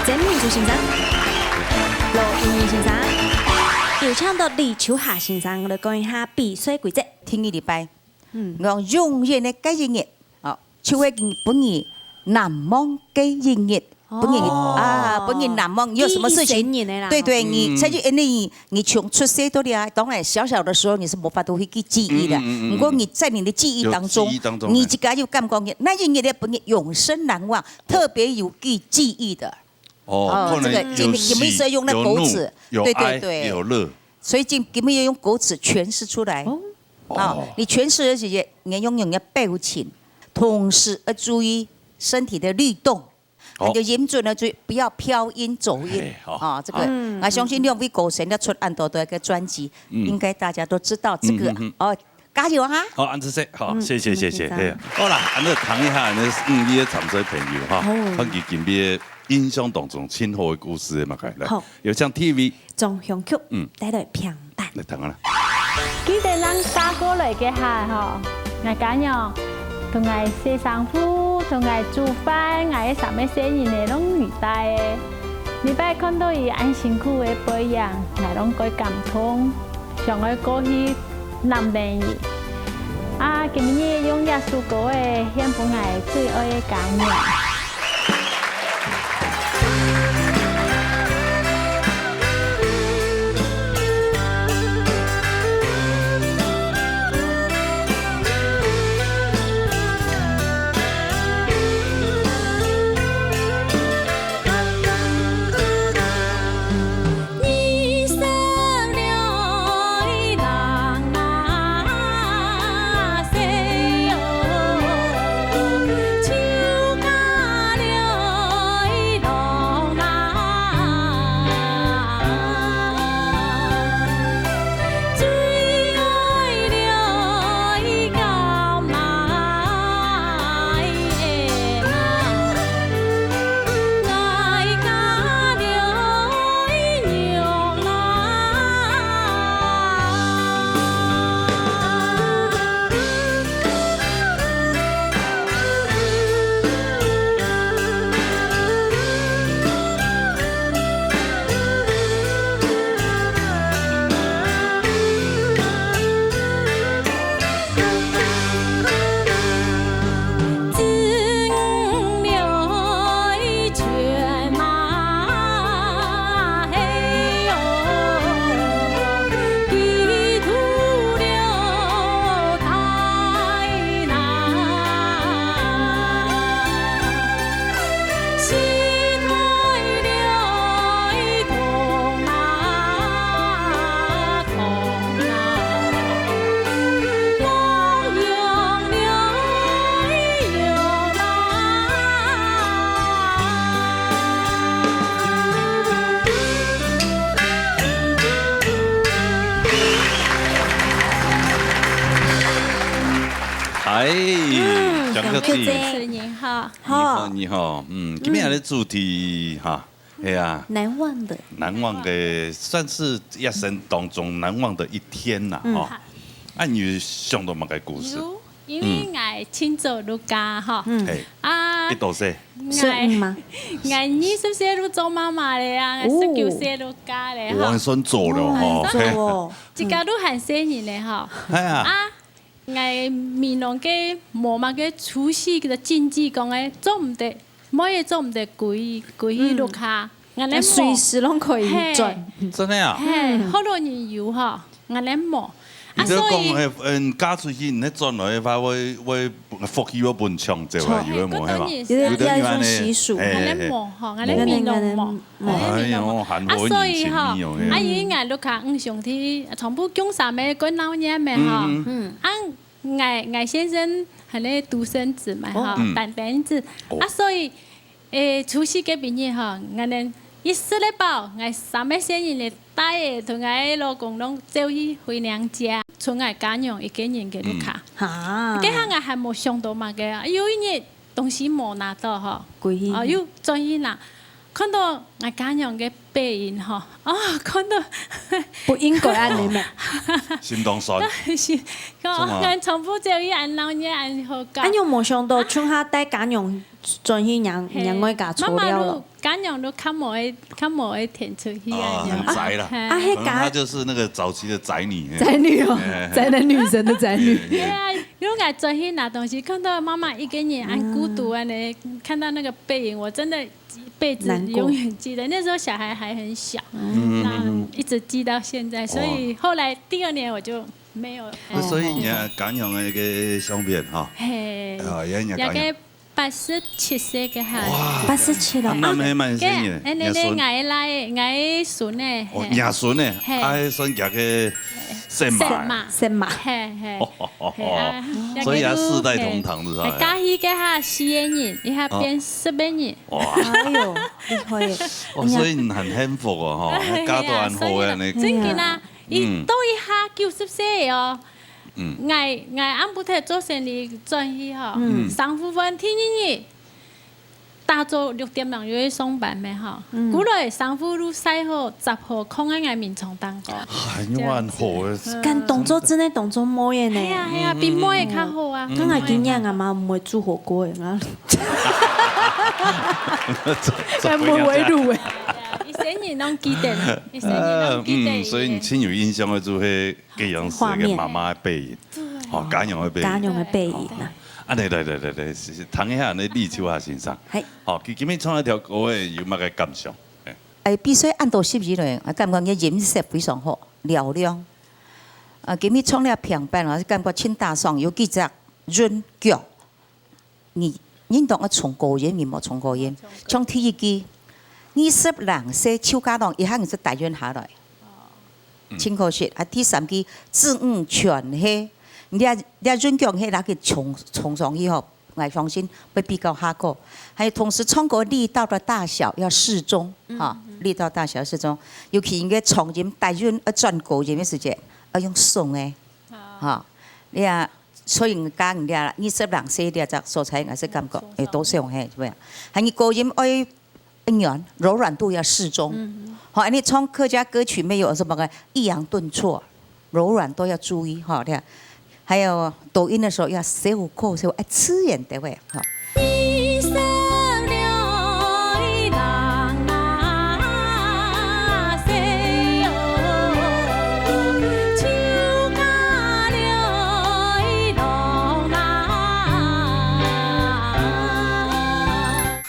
曾明珠先生、罗英明先生，有请到李秋霞先生来讲一下比赛规则。第二礼拜，嗯，我永远的该一日，哦，就会分你难忘个一日。哦。分人，啊，分人难忘。你有什么事情，记忆深远的啦。对，对，你，嗯。在这，因为你从出世到了，当然小小的时候你是没法度去记，记忆的。嗯，嗯，嗯，嗯。不过你在你的记忆当中，有记忆当中，你自家有感觉，那一日的分你永生难忘，特别有记，记忆的。哦，哦，可能这个，有喜，有怒，有哀，对，对，对。有乐。所以今，今日要用歌词诠释出来。哦。啊，哦。你诠释的时候，你要用你的表情，同时要注意身体的律动。 好。就音准呢，就不要飘音走音。嘿，好。啊，这个，嗯。啊，相信两位歌星要出恁多个专辑，嗯。应该大家都知道这个。嗯，嗯，嗯。哦，加油哈！好，恁仔細，好，嗯，谢谢，谢谢，嗯，嘿，好啦，恁仔谈一下，恁仔，嗯，你个参赛朋友哈，哦。看佢今日印象当中最好个故事嘛，来，好。有请T V。 张香菊，嗯。带来评弹。来，听下啦。记得咱嫁过来个下吼，𠊎家娘同𠊎洗衫裤，同𠊎煮饭，𠊎个三个細人仔攏佢带个。每擺看到佢恁辛苦个背影，𠊎攏蓋感动，想愛過去揇等佢。啊，今日用這首歌仔獻分𠊎最愛个家娘。嗨，嗯，张小姐。张小姐。你好。你好，你好。嗯，今日个主题哈， 系啊。难忘的。难忘个，算是一生当中难忘的一天啦，嗯。吼。啊，你有想到么个故事？有，因为嗯。𠊎清早入家吼。嗯。嘿。啊，几多岁？十五吗？𠊎二十岁就做妈妈了啊，哦。十九岁入家了吼。哇，算早了吼。嗯，早哦。自家都还细人了吼。哎呀。啊， 𠊎美濃个無麼个出世个禁忌講个，做毋得，妹仔做毋得歸，歸去屋下。嗯。恁呢無。隨時攏可以轉。嘿。真的啊？嘿，嗯。好多人有吼，恁呢無。啊，你就講，所以嘿，嗯，嫁出去，你轉來个話，會，會福氣會分搶走啊，著。有的無，嘿嘛？有的，有的有恁呢，有一種習俗。嘿，嘿，嘿。恁呢無吼，恁呢美濃無。 哎喲，寒火已經情意哦，嘿。啊，所以吼，啊，因為𠊎屋下，嗯，兄弟全部降三个，過鬧熱个吼。嗯，嗯。嗯。啊，𠊎，𠊎先生還咧獨生子嘛，吼，哦。嗯。單單子。哦。啊，所以，誒，除夕該晡日吼，𠊎等一食得飽，𠊎三个細人仔帶仔同𠊎老公攏走去回娘家，賰𠊎家娘一個人个屋下。嗯。哈。該下𠊎還無想到麼个啊，有一日 東西無拿到吼，歸去。哦，又轉去拿，看到𠊎家娘个背影吼，哦，看到不應該恁呢咩？心當酸。是，講，做麼？𠊎全部走去恁鬧熱恁好搞。啊，你有無想到，像下帶家娘轉去娘，嘿，娘哀家坐了咯？慢慢路 家娘都較無會，較無會跈出去啊，哦，恁樣。很宅啦。嘿。啊，該家，可能他就是那個早期的宅女，嘿。宅女哦，哎，哎，哎。宅男女神的宅女。對，對。對啊，如果轉去拿東西，看到媽媽一個人恁孤獨恁呢，嗯。看到那個背影，我真的輩子難過。永遠記得。那時候小孩還很小，嗯。那一直記到現在，所以後來第二年我就沒有，哇。那所以你看，家娘个一個相片哈，嘿，啊，也人家家娘。也个八十七歲个哈。哇，八十七了。啊，那還蠻生个，个，哎，那个人孫。𠊎个倈，𠊎个孫呢，哦，嘿。若孫呢，嘿。啊，還算佢个孫嫲。孫嫲。孫嫲。嘿，嘿。嘿啊，所以也世代同堂，係吧？哎，加起个哈，四个人，一下變十个人。 哇。哎喲，厲害耶！哦，哎呀。所以你很幸福哦，吼，哎呀，嫁到恁好个呢。所以啊，真个啊，嗯。佢到一下九十歲哦。嗯。𠊎，𠊎暗晡頭做生理轉去吼，嗯。上晝飯第二日，打早六點鐘就去上班咩吼。嗯。過來上晝就洗好、摺好，囥在𠊎眠床頂高。哎，你還好欸。這樣子。敢當做真个當做妹仔呢。係啊，係啊，比妹仔較好啊。嗯。該𠊎今年阿媽毋會煮火鍋欸，𠊎 做，做該無回路欸。一生人攏記得，一生人攏記得。呃，嗯，所以你盡有印象个就係該樣式个媽媽个背影，畫面。對。哦，家娘个背影。家娘个背影啊。啊，來，來，來，來，來，是，是，談一下你立秋霞先生。嘿。好，佢今日唱一條歌欸，有麼个感想？嘿。哎，比賽恁多十一輪，啊，感覺你音色非常好，嘹亮。啊，今日唱了平板啊，感覺盡打爽，有幾隻韻腳。 你應當愛唱高音，你無唱高音。唱第一句，二十零歲就嫁郎，一下你就大運下來。嗯。盡可惜。啊，第三句，子女全係，你這，你這韻腳係拿去唱，唱上去吼，𠊎相信會比較下口。還有同時唱歌力道的大小要適中，嗯，哈，嗯。力道大小適中。尤其你个長音大韻要轉高音个時節，要用鬆个，好。哈，你啊， 所以講這二十零歲這隻所在，𠊎係感覺，嗯，會多少嘿，係毋係？還有高音愛，愛軟，柔軟度要適中。嗯哼。好，恁樣唱客家歌曲沒有什麼个抑揚頓挫，柔軟度要注意哈，這樣。還有抖音的時候要小口小，哎，自然的會，哈。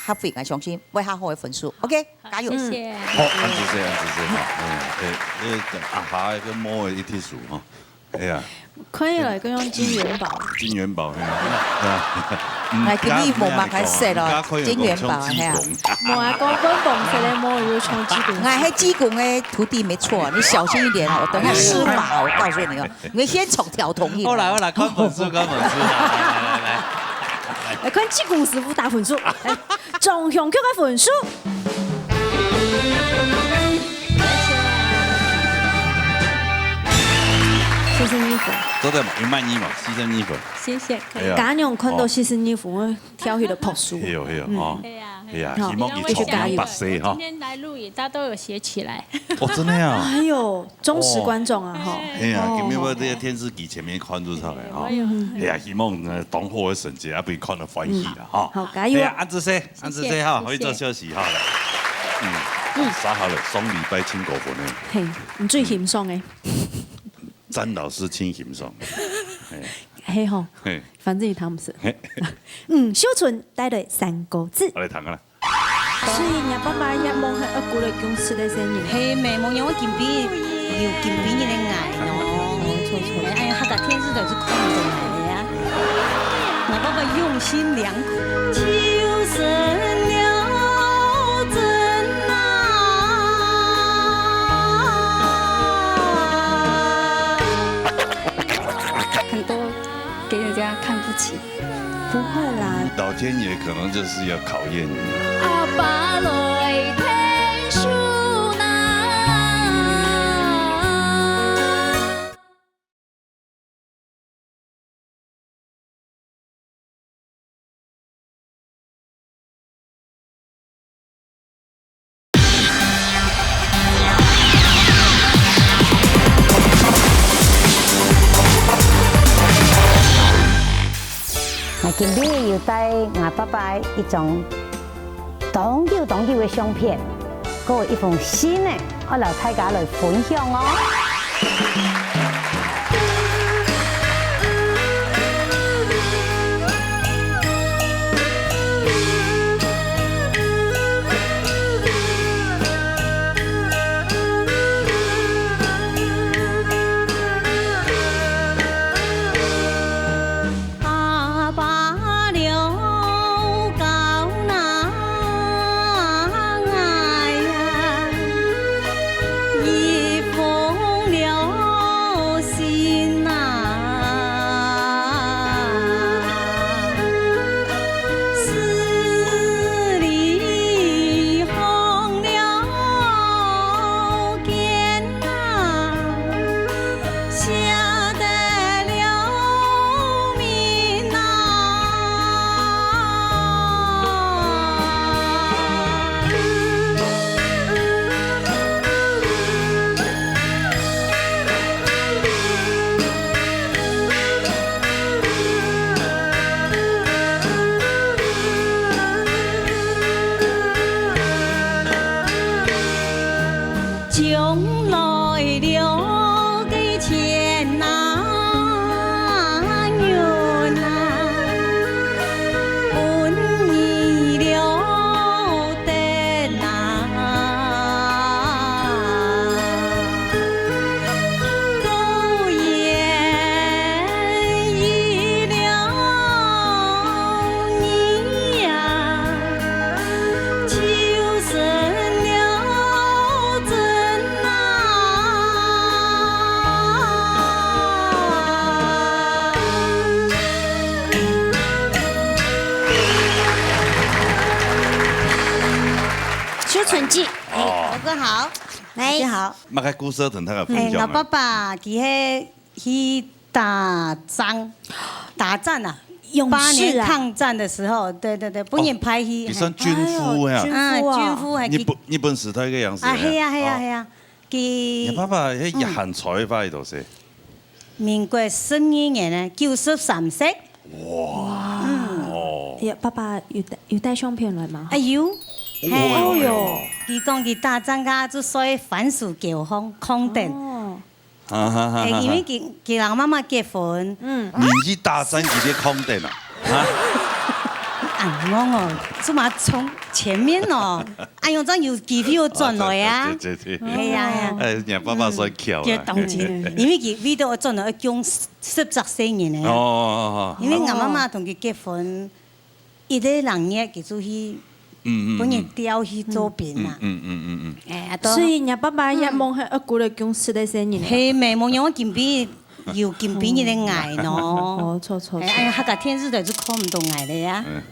客話，𠊎相信會較好个分數。OK，加油！謝謝。好，恁仔細，恁仔細哈。嗯，欸，欸，阿霞个妹一定輸哈。哎呀，看起來更像金元寶。金元寶，哎呀，哎呀。嗯，來，今日無嘛開始咯，金元寶，哎呀。無啊，講分紅色个妹有像濟公。哎，係濟公个徒弟沒錯，你小心一點哦，我等下施法哦，我告訴你哦。 你先從條通去。好啦，好啦，看分數，看分數，來，來，來，來。來看濟公師傅打分數，來，張雄強个分數。四十二分。做得嘛，有滿意嘛，四十二分。謝謝，可以。哎呀。家娘看到四十二分，我跳起來拍手。係哦，係哦，嗯。哦。對呀，係呀，好，希望佢長命百歲哈。今天來錄影，大家都有寫起來。哦，真的啊。哎呦，忠實觀眾啊，哈。哎呀，哦。今日我在電視機前面看就出來哈。哎呦。哎呀，希望，呃，當好个成績，啊，分你看到歡喜啦，哈。好，加油。哎呀，恁仔細，恁仔細哈，謝謝。可以做休息哈。嗯，嗯。煞好了，上禮拜盡高分个。嘿，你最欣賞个。詹老師盡欣賞。嘿。嘿吼，嘿。反正你談毋識。嘿。嗯，秀春帶來三個字。我來談啊。 所以若爸爸也望係愛過來共食个生日。係咩？望仰會金比，有金比你个愛喏。哎呀，客家電視台係看毋著來个啊。若爸爸用心良苦。秋深了，真難。很多給人家看不起。 不會啦。老天爺可能就是要考驗你。阿爸來𢯭手啦。𠊎今晡日有帶𠊎爸爸一張當久當久个相片，還有一封信呢，愛摎大家來分享哦。 𠊎 好，来。你好。麼个故事同大家分哎，享啊？我爸爸佢係去打仗，打仗啊，勇士啊。八年抗戰的時候，對對對，分人派去，哦，佢算軍夫呀。哎呦，軍夫啊。嗯，軍夫還去日本，日本時代个樣子。啊，係啊，係啊，哦。係啊。佢，你爸爸，佢，嗯。也還在吧，都是。民國十二年呢，九十三歲。哇。嗯。哦。哎呀，爸爸有帶，有帶相片來嗎？哎，有。哦，嘿。哎呦。佢講佢打仗啊，就睡番薯溝項，囥等。哦。哈哈哈哈。哎，因為佢，佢同媽媽結婚。嗯。你去打仗，佢在囥等啊？啊？啊，我哦，這麼從前面哦，哎喲，這樣有機會又轉來啊。哦，對，對，對，對。哎呀，哎呀。哎，你爸爸算巧啊。嗯，就當真，因為佢為到轉來，要供十隻細人呢。哦，哦，哦，哦。因為我媽媽同佢結婚，一個兩月，佢就去，嗯，嗯，嗯。分人調去做兵啊。嗯，嗯，嗯，嗯，嗯。哎，啊，都所以，你爸爸也望係愛顧到供十隻細人啊。係咩，望樣我今晡日 有今晡日个𠊎喏。哦，著，著，著。哎，哎呀，客家電視台就看毋到𠊎了呀。嗯。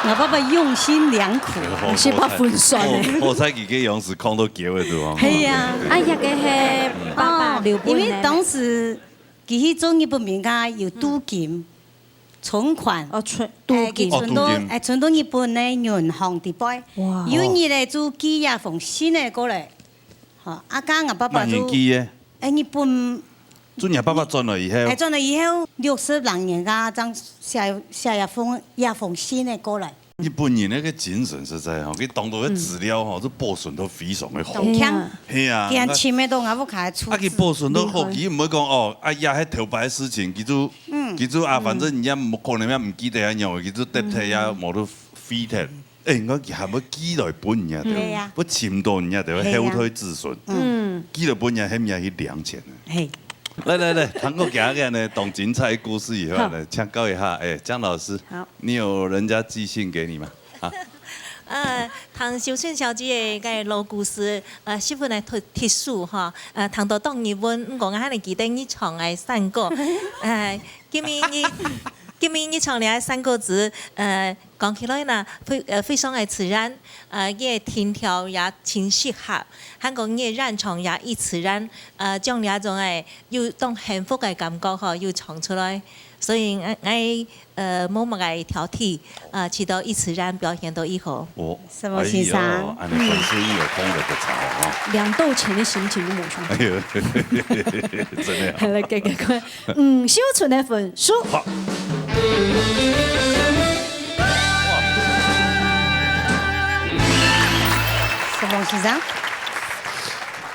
𠊎爸爸用心良苦。好，你是怕分散的。好，好彩佢个樣子看到結尾對方。係啊。啊，這个係爸爸哦，留分的。因為當時佢去做日本兵啊，有鑄金，存款。哦，存，鑄金。哎，佢存到，哦，鑄金。哎，存到日本个銀行底背。哇。有一日呢，就寄一封信仔過來。好，啊，剛剛𠊎爸爸就，麼人寄个？ 哎，日本，就你爸爸轉來以後。哎，轉來以後，六十零年啊，正寫，寫一封，一封信仔過來。日本人那個精神實在吼，佢當多个資料吼，嗯。就保存到非常个好。當強。係啊。係啊，佢還親自到𠊎屋下出資。啊，佢保存到好，佢毋會講哦，哎呀，該頭擺个事情，佢就，嗯。佢就啊，反正人家無可能也毋記得啊，然後佢就得忒啊，嗯。無就飛忒。 哎，𠊎佢還會寄來分人家，對吧？係啊。會尋到人家，對吧？係啊。後代子孫。嗯。寄來分人家，還毋係去領錢呢？係。來來來，聽過今日个呢，當精彩个故事以後呢，好。請教一下，哎，江老師，好。你有人家寄信給你嗎？啊？呃，聽秀春小姐个老故事，呃，十分个特，特殊哈，呃，聽到當日文，毋過𠊎還記得你唱个山歌，呃，今晡日，今晡日唱个山歌子，呃， 講起來呢，非，呃，非常个自然，呃，佢个調調也盡適合，還過佢个演唱也異自然，呃，將這種个又當幸福个感覺吼，又唱出來。所以𠊎，𠊎，呃，無麼个挑剔，呃，試著異自然表現到異好。哦，是無，先生？哎喲，恁呢分數又有通了个差哦。兩度前的心情都無相同。哎喲，真的啊。來，給，給，給。 嗯，秀春个分數。好。是無，先生？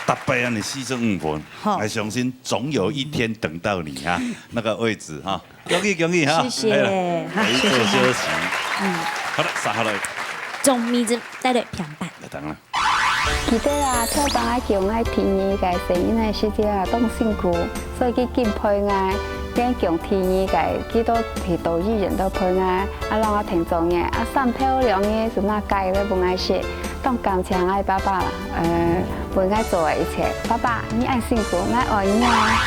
逐擺恁呢四十五分，好。𠊎相信總有一天等到你哈，那個位置哈。恭喜恭喜哈！謝謝，哎呀，好，回座休息。謝謝。嗯。好了，接下來。鍾明真帶來評判。來，等啊。 記得啊，跳板愛叫𠊎第二个聲音个時節啊，當辛苦，所以佢緊陪𠊎，連叫第二个，佢都去到醫院都陪𠊎，啊，讓𠊎聽眾个，啊，三漂亮个，就拿雞來分𠊎食，當感謝𠊎爸爸，呃，分𠊎做个一切。爸爸，你恁辛苦，𠊎愛你啊！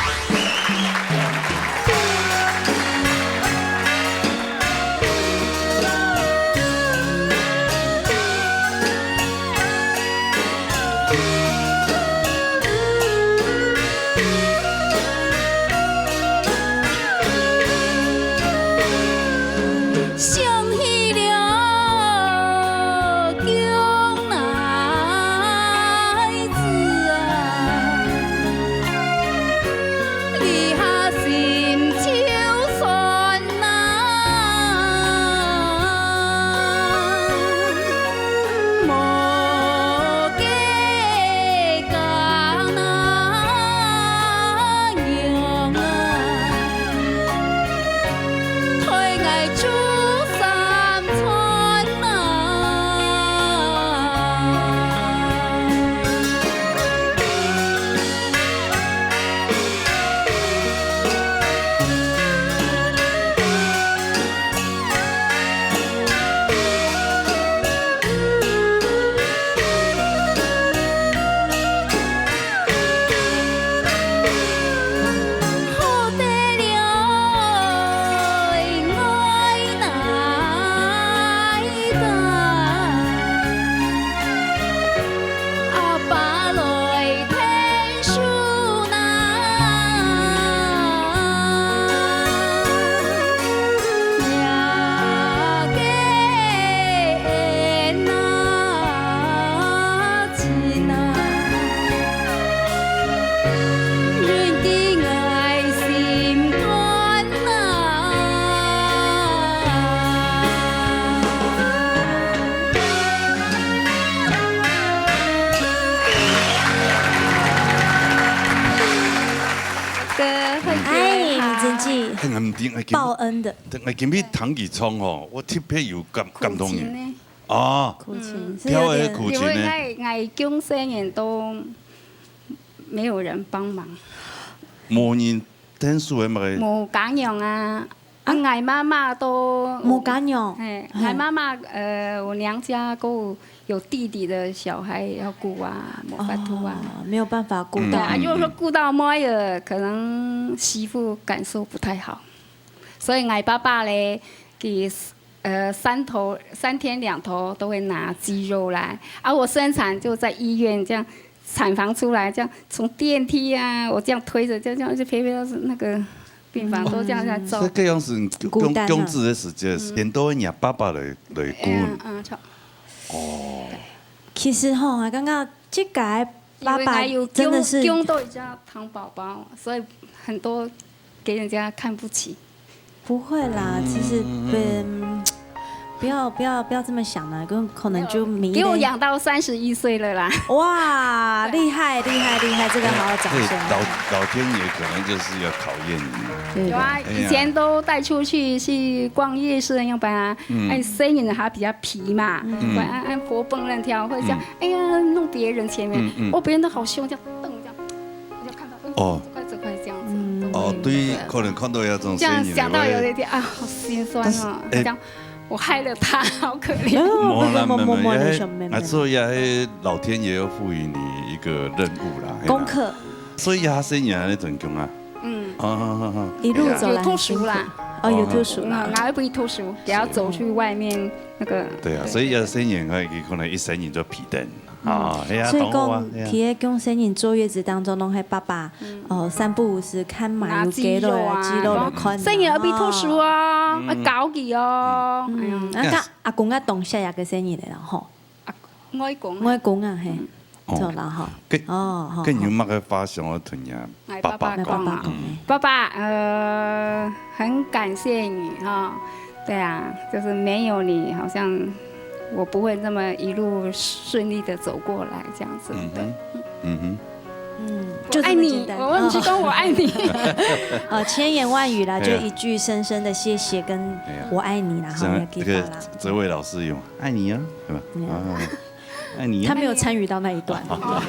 很感恩他。哎，你真是很感恩，哎，今，報恩的。對，哎，今日聽佢唱吼，我特別有感，感動的。苦情呢？哦，苦情，嗯。是有點，挑的苦情呢？因為𠊎，𠊎降細人都沒有人幫忙。無人𢯭手个麼个？無家娘啊，啊，嗯？𠊎媽媽都，無家娘。嘿，嘿。𠊎媽媽，呃，我娘家還有弟弟的小孩要顧啊，無法度啊。哦，沒有辦法顧到。嗯，對啊，嗯，如果說顧到妹仔，可能媳婦感受不太好。所以𠊎爸爸咧，佢，呃，三頭，三天兩頭都會拿雞肉來。啊，我生產就在醫院這樣，產房出來，這樣從電梯啊，我這樣推著，這樣，這樣一直陪陪到那個病房，都這樣在照顧。所以這樣子，孤單啊。降，降子个時節，嗯。很多人爸爸來，來顧。嗯，嗯，著。哦。其實吼，我感覺這個爸爸因為𠊎有真的是降，降到一隻糖寶寶，所以很多給人家看不起。不會啦，嗯，其實，嗯，嗯，嗯，不要，不要，不要這麼想啦，可能，可能就迷了。沒有，給我養到三十一歲了啦。哇，厲害，厲害，厲害，這個好好掌聲。哎，老，老天爺可能就是要考驗你。對，對。有啊，哎呀。以前都帶出去，去逛夜市樣般啊，嗯。哎，細人仔還比較皮嘛，嗯。會，哎，哎，活蹦亂跳，會這樣，嗯。哎呀，弄別人前面，嗯，嗯。哦，別人都好兇，這樣瞪這樣，我就看到，嗯，哦。走開，走開，這樣子，嗯。都會，哦，對，對啊。可能看到有這種細人仔，這樣想到有一點，啊，好心酸哦。但是，哎，這樣，我害了他，好可憐。沒有，沒有，沒有，沒有，沒有，沒有，沒有，沒有。哎，所以啊，那老天爺要賦予你一個任務啦，嘿啦。功課。所以啊，細人仔恁樣成功啊。嗯。啊，啊，啊，啊。一路走來很辛苦。哎呀。有讀書啦。哦，有讀書啦。嗯，還不會讀書，也要走去外面那個，對啊，對，所以有些人啊，佢可能一生人就皮蛋。 啊，係啊，所以講，當好啊，係啊。佢个降細人坐月子當中，攏係爸爸，嗯。哦，三不五時看嘛，拿雞肉啊，有雞肉來，雞肉來看啊。細人仔愛讀書哦，嗯。愛教佢哦。嗯。哎呀。嗯，啊，該阿公啊，當惜這个細人仔啦，吼。啊，外公啊。外公啊，嘿，嗯。哦。著啦，吼。該，哦，吼，該你有麼个話想要同人家 𠊎爸爸講啊，爸爸講。嗯。爸爸，呃，很感謝你哈。對啊，就是沒有你，好像我不會這麼一路順利地走過來這樣子。嗯哼，對。嗯哼。嗯，我愛你，就這麼簡單。我忘記說我愛你。哦。哦，千言萬語啦，哎呀。就一句深深的謝謝跟哎呀。我愛你啦，哈，這，也可以發啦。這個，這位老師有嗎？愛你啊，是吧？嗯。啊，愛你啊。他沒有參與到那一段。好，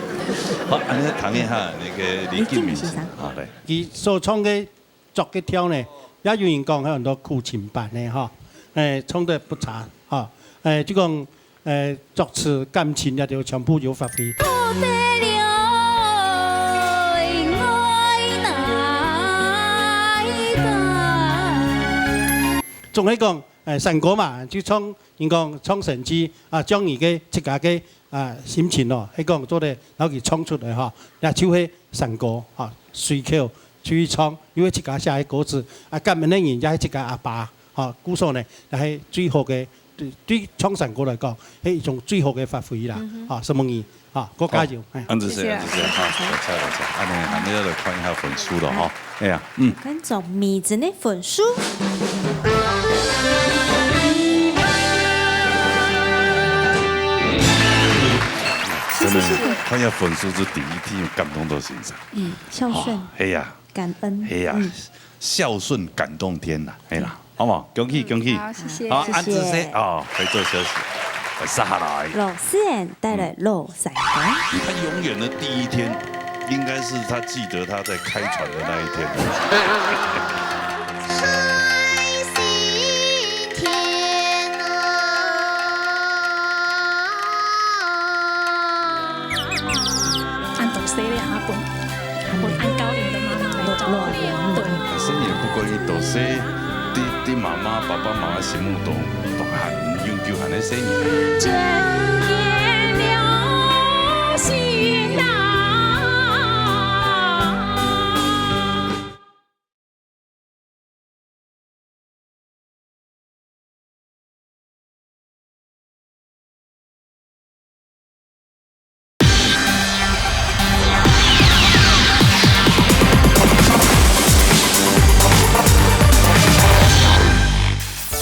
恁樣談一下那個李敬明先生。李敬明先生。好，來。 佢所唱个、作个調呢，也有人講有很多苦情版的吼，哎，唱得不差吼，哎，就講，哎，作詞、感情這兜全部有發揮。總係講，哎，山歌嘛，就唱，人講唱生趣啊，將你个自家个 啊，心情咯，係講做得摎佢唱出來吼，也就係山歌吼，隨口就去唱，因為自家寫个歌詞，啊，感恩个人也係自家阿爸吼，故所呢，也係最好个，對，對唱山歌來講，係一種最好个發揮啦，嗯哼。吼，承蒙你，吼，過加油，好，哎。恁仔細，謝謝老師。恁仔細，好，來，來，來，恁樣，恁樣來看一下分數了吼。 哎呀，嗯。觀眾迷真个分數。真的，謝謝，謝謝。看一下分數係第一題，有感動到心上。嗯，孝順。好，哎呀。感恩。哎呀，嗯。孝順感動天呐，哎啦，好不好？恭喜，恭喜。好，謝謝。好，謝謝。恁仔細哦，可以做休息，來，接下來。老師帶來老 師。他永遠的第一天，應該是他記得他在開船的那一天。開心天啊！恁多歲了，還分，還分恁高齡的媽媽來照顧。對。細人仔不管幾多歲，在，在媽媽、爸爸媽媽心目中，都還永久還係細人仔。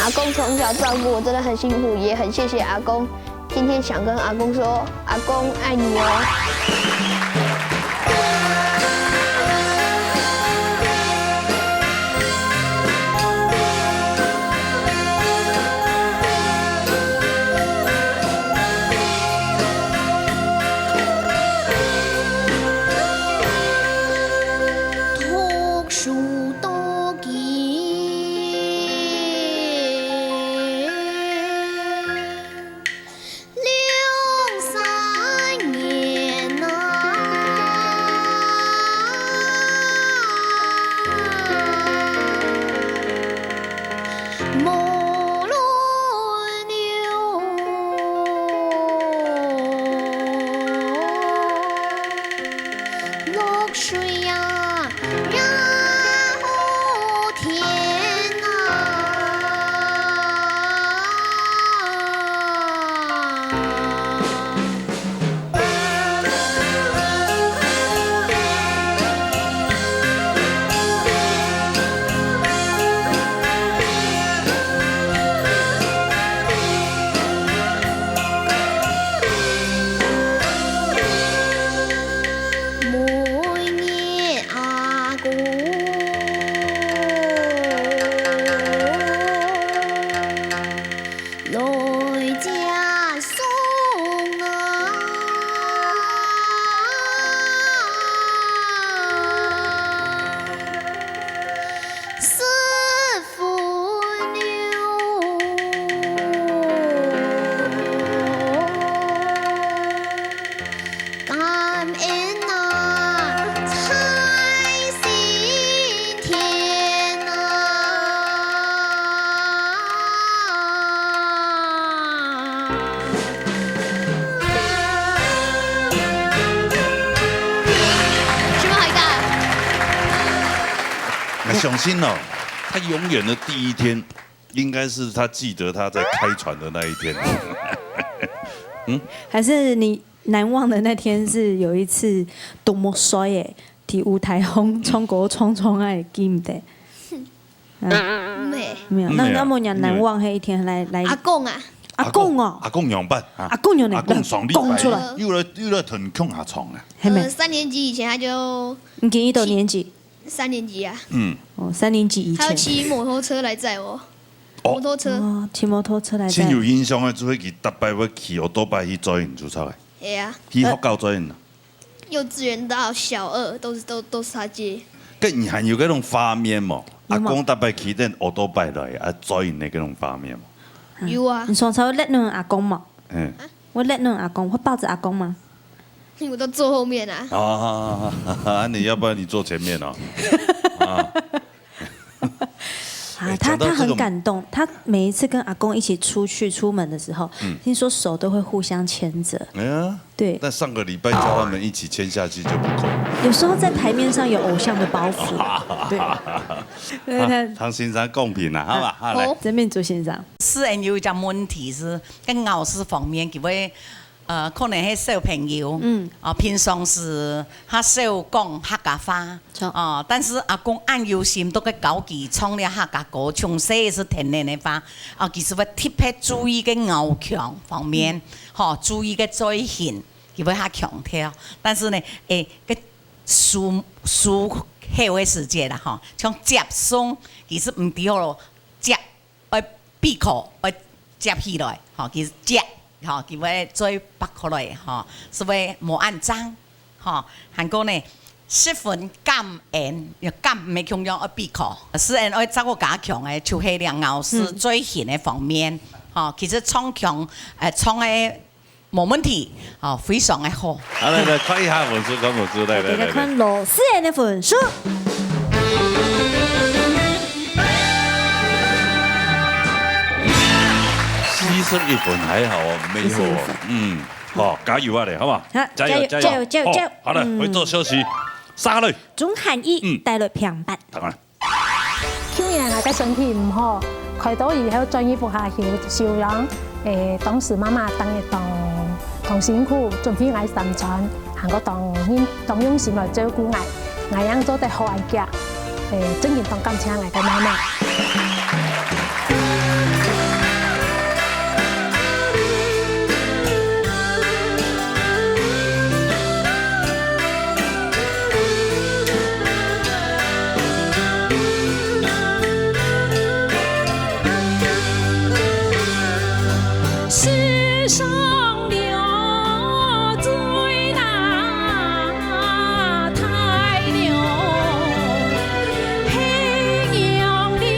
阿公從小照顧我，真的很辛苦，也很謝謝阿公。今天想跟阿公說，阿公愛你哦。來接送啊，師傅娘。感恩啊，財神天啊！什麼回答？我相信哦，他永遠的第一天，應該是他記得他在開船的那一天。還是你難忘的那天是有一次多麼衰欸，在舞台上唱歌唱唱啊，會記毋得？啊，沒。沒有，那，沒有。那麼你難忘那一天，來，來。阿公啊。阿公哦。阿公仰般啊？阿公仰呢？阿公上禮拜，講出來。又來，又來同共下唱啊。還沒。呃，三年級以前他就，你今年幾多年級？三年級啊。嗯。哦，三年級以前。他要騎摩托車來載我。哦。摩托車。哦，騎摩托車來載。真有印象的，就係佢逐擺會騎oo-tóo-bái去載你，就出來。係啊。去學校載你啊。 幼稚園到小二都是，都，都是他接。該你還有該種畫面無？有無？阿公逐擺騎等oo-tóo-bái來啊，載你个該種畫面無？有啊。你常常會掠等阿公無？嗯。會掠等阿公，會抱著阿公嗎？我都坐後面啊。啊，你要不然你坐前面哦。啊。 啊，欸，他，講到這種，他很感動，他每一次跟阿公一起出去，出門的時候，嗯。聽說手都會互相牽著。哎呀，對。那上個禮拜叫他們一起牽下去就不夠。有時候在台面上有偶像的包袱。對。啊，唐先生公平啊，好吧，好，來。好。曾明珠先生。詩人有一隻問題係，跟咬字方面，佢會 呃，可能係小朋友，嗯。啊，平常時較少講客家話，著。啊，但是阿公恁有心，都會教佢唱這客家歌，從細係天然个話，啊，其實會特別注意个咬腔方面，嗯。吼，注意个嘴型，佢會較強調。但是呢，欸，个思，思考个時節啦，吼，像接送，其實毋對哦，接 愛閉口，愛接起來，吼，佢接，吼，佢會嘴擘開來，吼，係會無恁正，吼，還過呢，十分感恩，感恩个共樣愛閉口，詩人愛照顧加強个，就係這咬字嘴型个方面，吼，其實唱腔，呃，唱个 無問題，哦，非常个好。好，來，來，看一下分數，看分數，來，來，來，來。大家看老師个分數。四十一分，還好哦，沒有哦。四十一分。嗯，好，加油啊咧，好不好？好，加油，加油，加油，加油，加油。好，好了，嗯。回到消息，沙雷。鍾漢一，嗯。帶來平八。當然。 舊年𠊎个身體毋好，開刀以後轉去屋下休，休養。欸，當時媽媽當日當，當辛苦，準備𠊎三餐，還過當用，當用心來照顧𠊎。𠊎樣做得好恁遽，欸，真經當感謝𠊎个媽媽。 世上流水那太流，黑牛流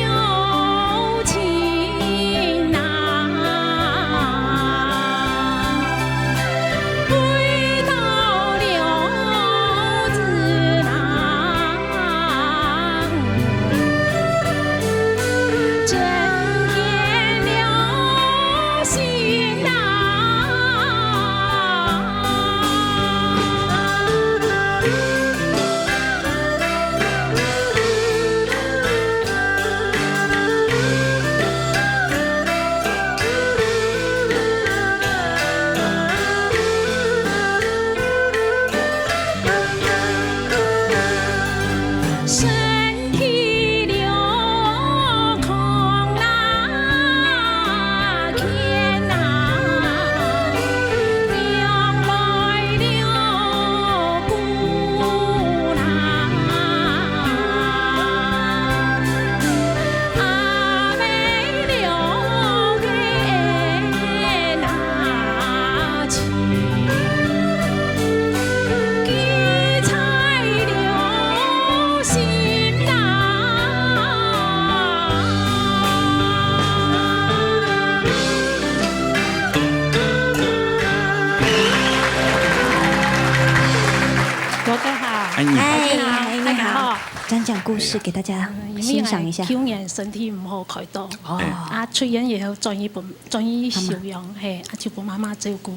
是給大家欣賞一下。因為舊年身體毋好開刀，哦。啊，出院以後轉去分，轉去休養，嘿，啊，就分媽媽照顧。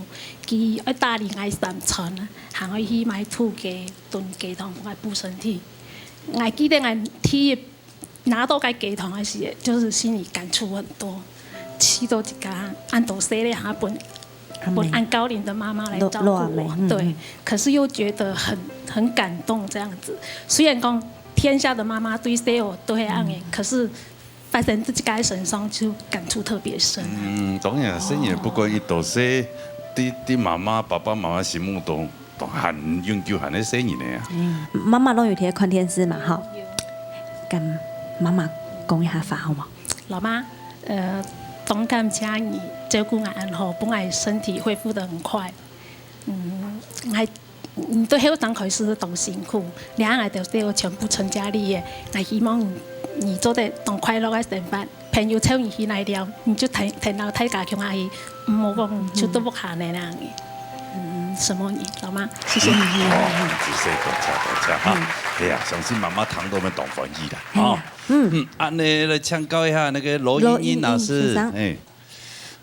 佢愛打理𠊎三餐，還愛去買土雞、燉雞湯分𠊎補身體。𠊎記得𠊎第一拿到該雞湯个時，就是心裡感觸很多，試著自家恁多歲了還分，分恁高齡的媽媽來照顧我，對，可是又覺得很，很感動這樣子。雖然講天下的媽媽對細人都會恁樣，可是發生在自家身上就感觸特別深。嗯，當然，細人不管幾多歲，在，在媽媽、爸爸媽媽心目中，都還永久還係細人个啊。媽媽攏有在看電視嘛，吼。跟媽媽講一下話好無？老媽，呃，當感謝你照顧𠊎恁好，分𠊎身體恢復得很快。嗯，𠊎，你對後生開始當辛苦，這下𠊎兜都全部成家立業，𠊎希望你做得當快樂个生活。 朋友請你去哪尞，你就跈，跈到大家共下去，毋好講就在屋下呢那樣。嗯，承蒙你，老媽，謝謝你。哦，恁仔細，多謝，多謝哈。哎呀，相信媽媽聽到乜當歡喜啦，哦。哎呀，嗯。嗯，恁呢來請教一下那個羅瑩瑩老師，羅瑩瑩先生。哎。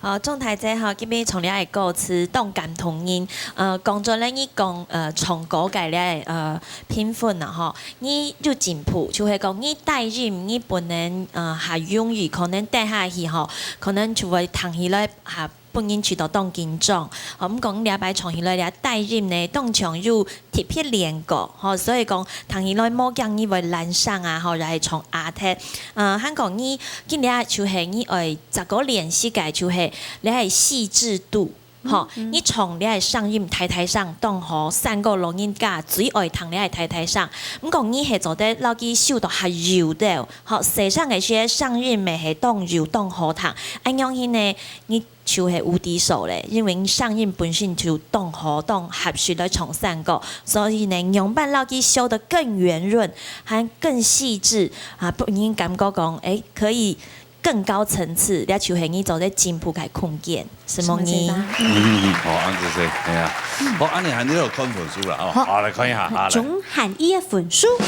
好，鍾大姐哈，今晡日唱這个歌詞當感動人。呃，講真咧，你講，呃，唱歌个咧，呃，評分啊，吼，你有進步，就係講你低音，你本來，呃，較容易，可能低下去吼，可能就會聽起來較分人覺得當緊張。吼，毋過你這擺唱起來，這低音呢，當像有特別練過，吼，所以講聽起來無驚你會懶散啊，吼，也係唱壓忒。呃，還講你今日就係你愛再過練習个，就係這个細緻度。 吼，你唱這个聲音大大聲，當好，勝過老人家最愛聽這个大大聲。毋過你係做得摎佢修到較幼兜，吼，細聲个時節聲音乜係當幼當好聽。恁樣去呢，你就係有底數咧，因為你聲音本身就當好，當合適來唱山歌，所以呢，仰般摎佢修得更圓潤，還更細緻啊，分人感覺講，誒，可以 更高層次，這就係你做得進步个空間，承蒙你。承蒙先生。嗯，好，恁仔細，哎呀，好，恁呢還有看分數啦，哦，好。好，來看一下，好，來。鍾涵予个分數。承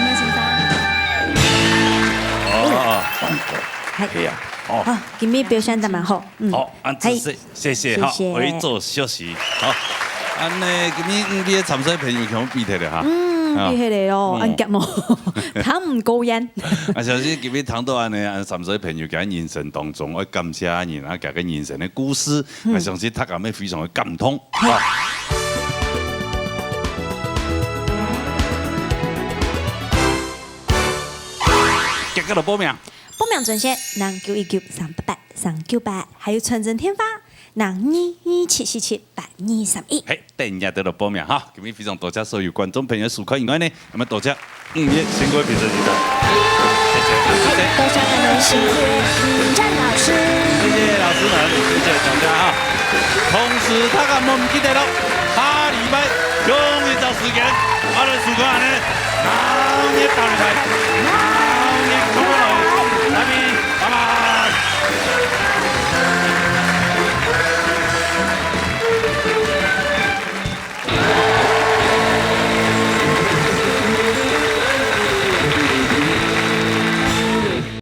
蒙先生。哦，哦，哦。嗨。哎呀，哦。好，今日表現得蠻好，嗯。好，恁仔細。嗨。 謝謝哈，謝謝。為做休息。好，恁呢，今日五位个參賽朋友全部比忒了哈。嗯，啊。比忒了哦，嗯。恁遽哦，他毋過癮。啊，相信今日聽到恁呢，啊，參賽朋友佢人生當中，愛感謝人啊，佢个人生个故事，嗯。啊，相信大家會非常个感動。好。遽遽來報名。報名專線：零九一九三八八三九八，還有傳真電話： 零二二七四七八二三一。嘿，等一下就來報名哈。今日非常多謝所有觀眾朋友收看以外呢，那麼多謝五月新歌評審團。謝謝，謝謝。多謝咱个辛苦，吳彥老師。謝謝老師們，謝謝大家哈。同時，大家莫毋記得咯，下禮拜同一隻時間，阿倫叔哥恁呢，鬧熱大擂台。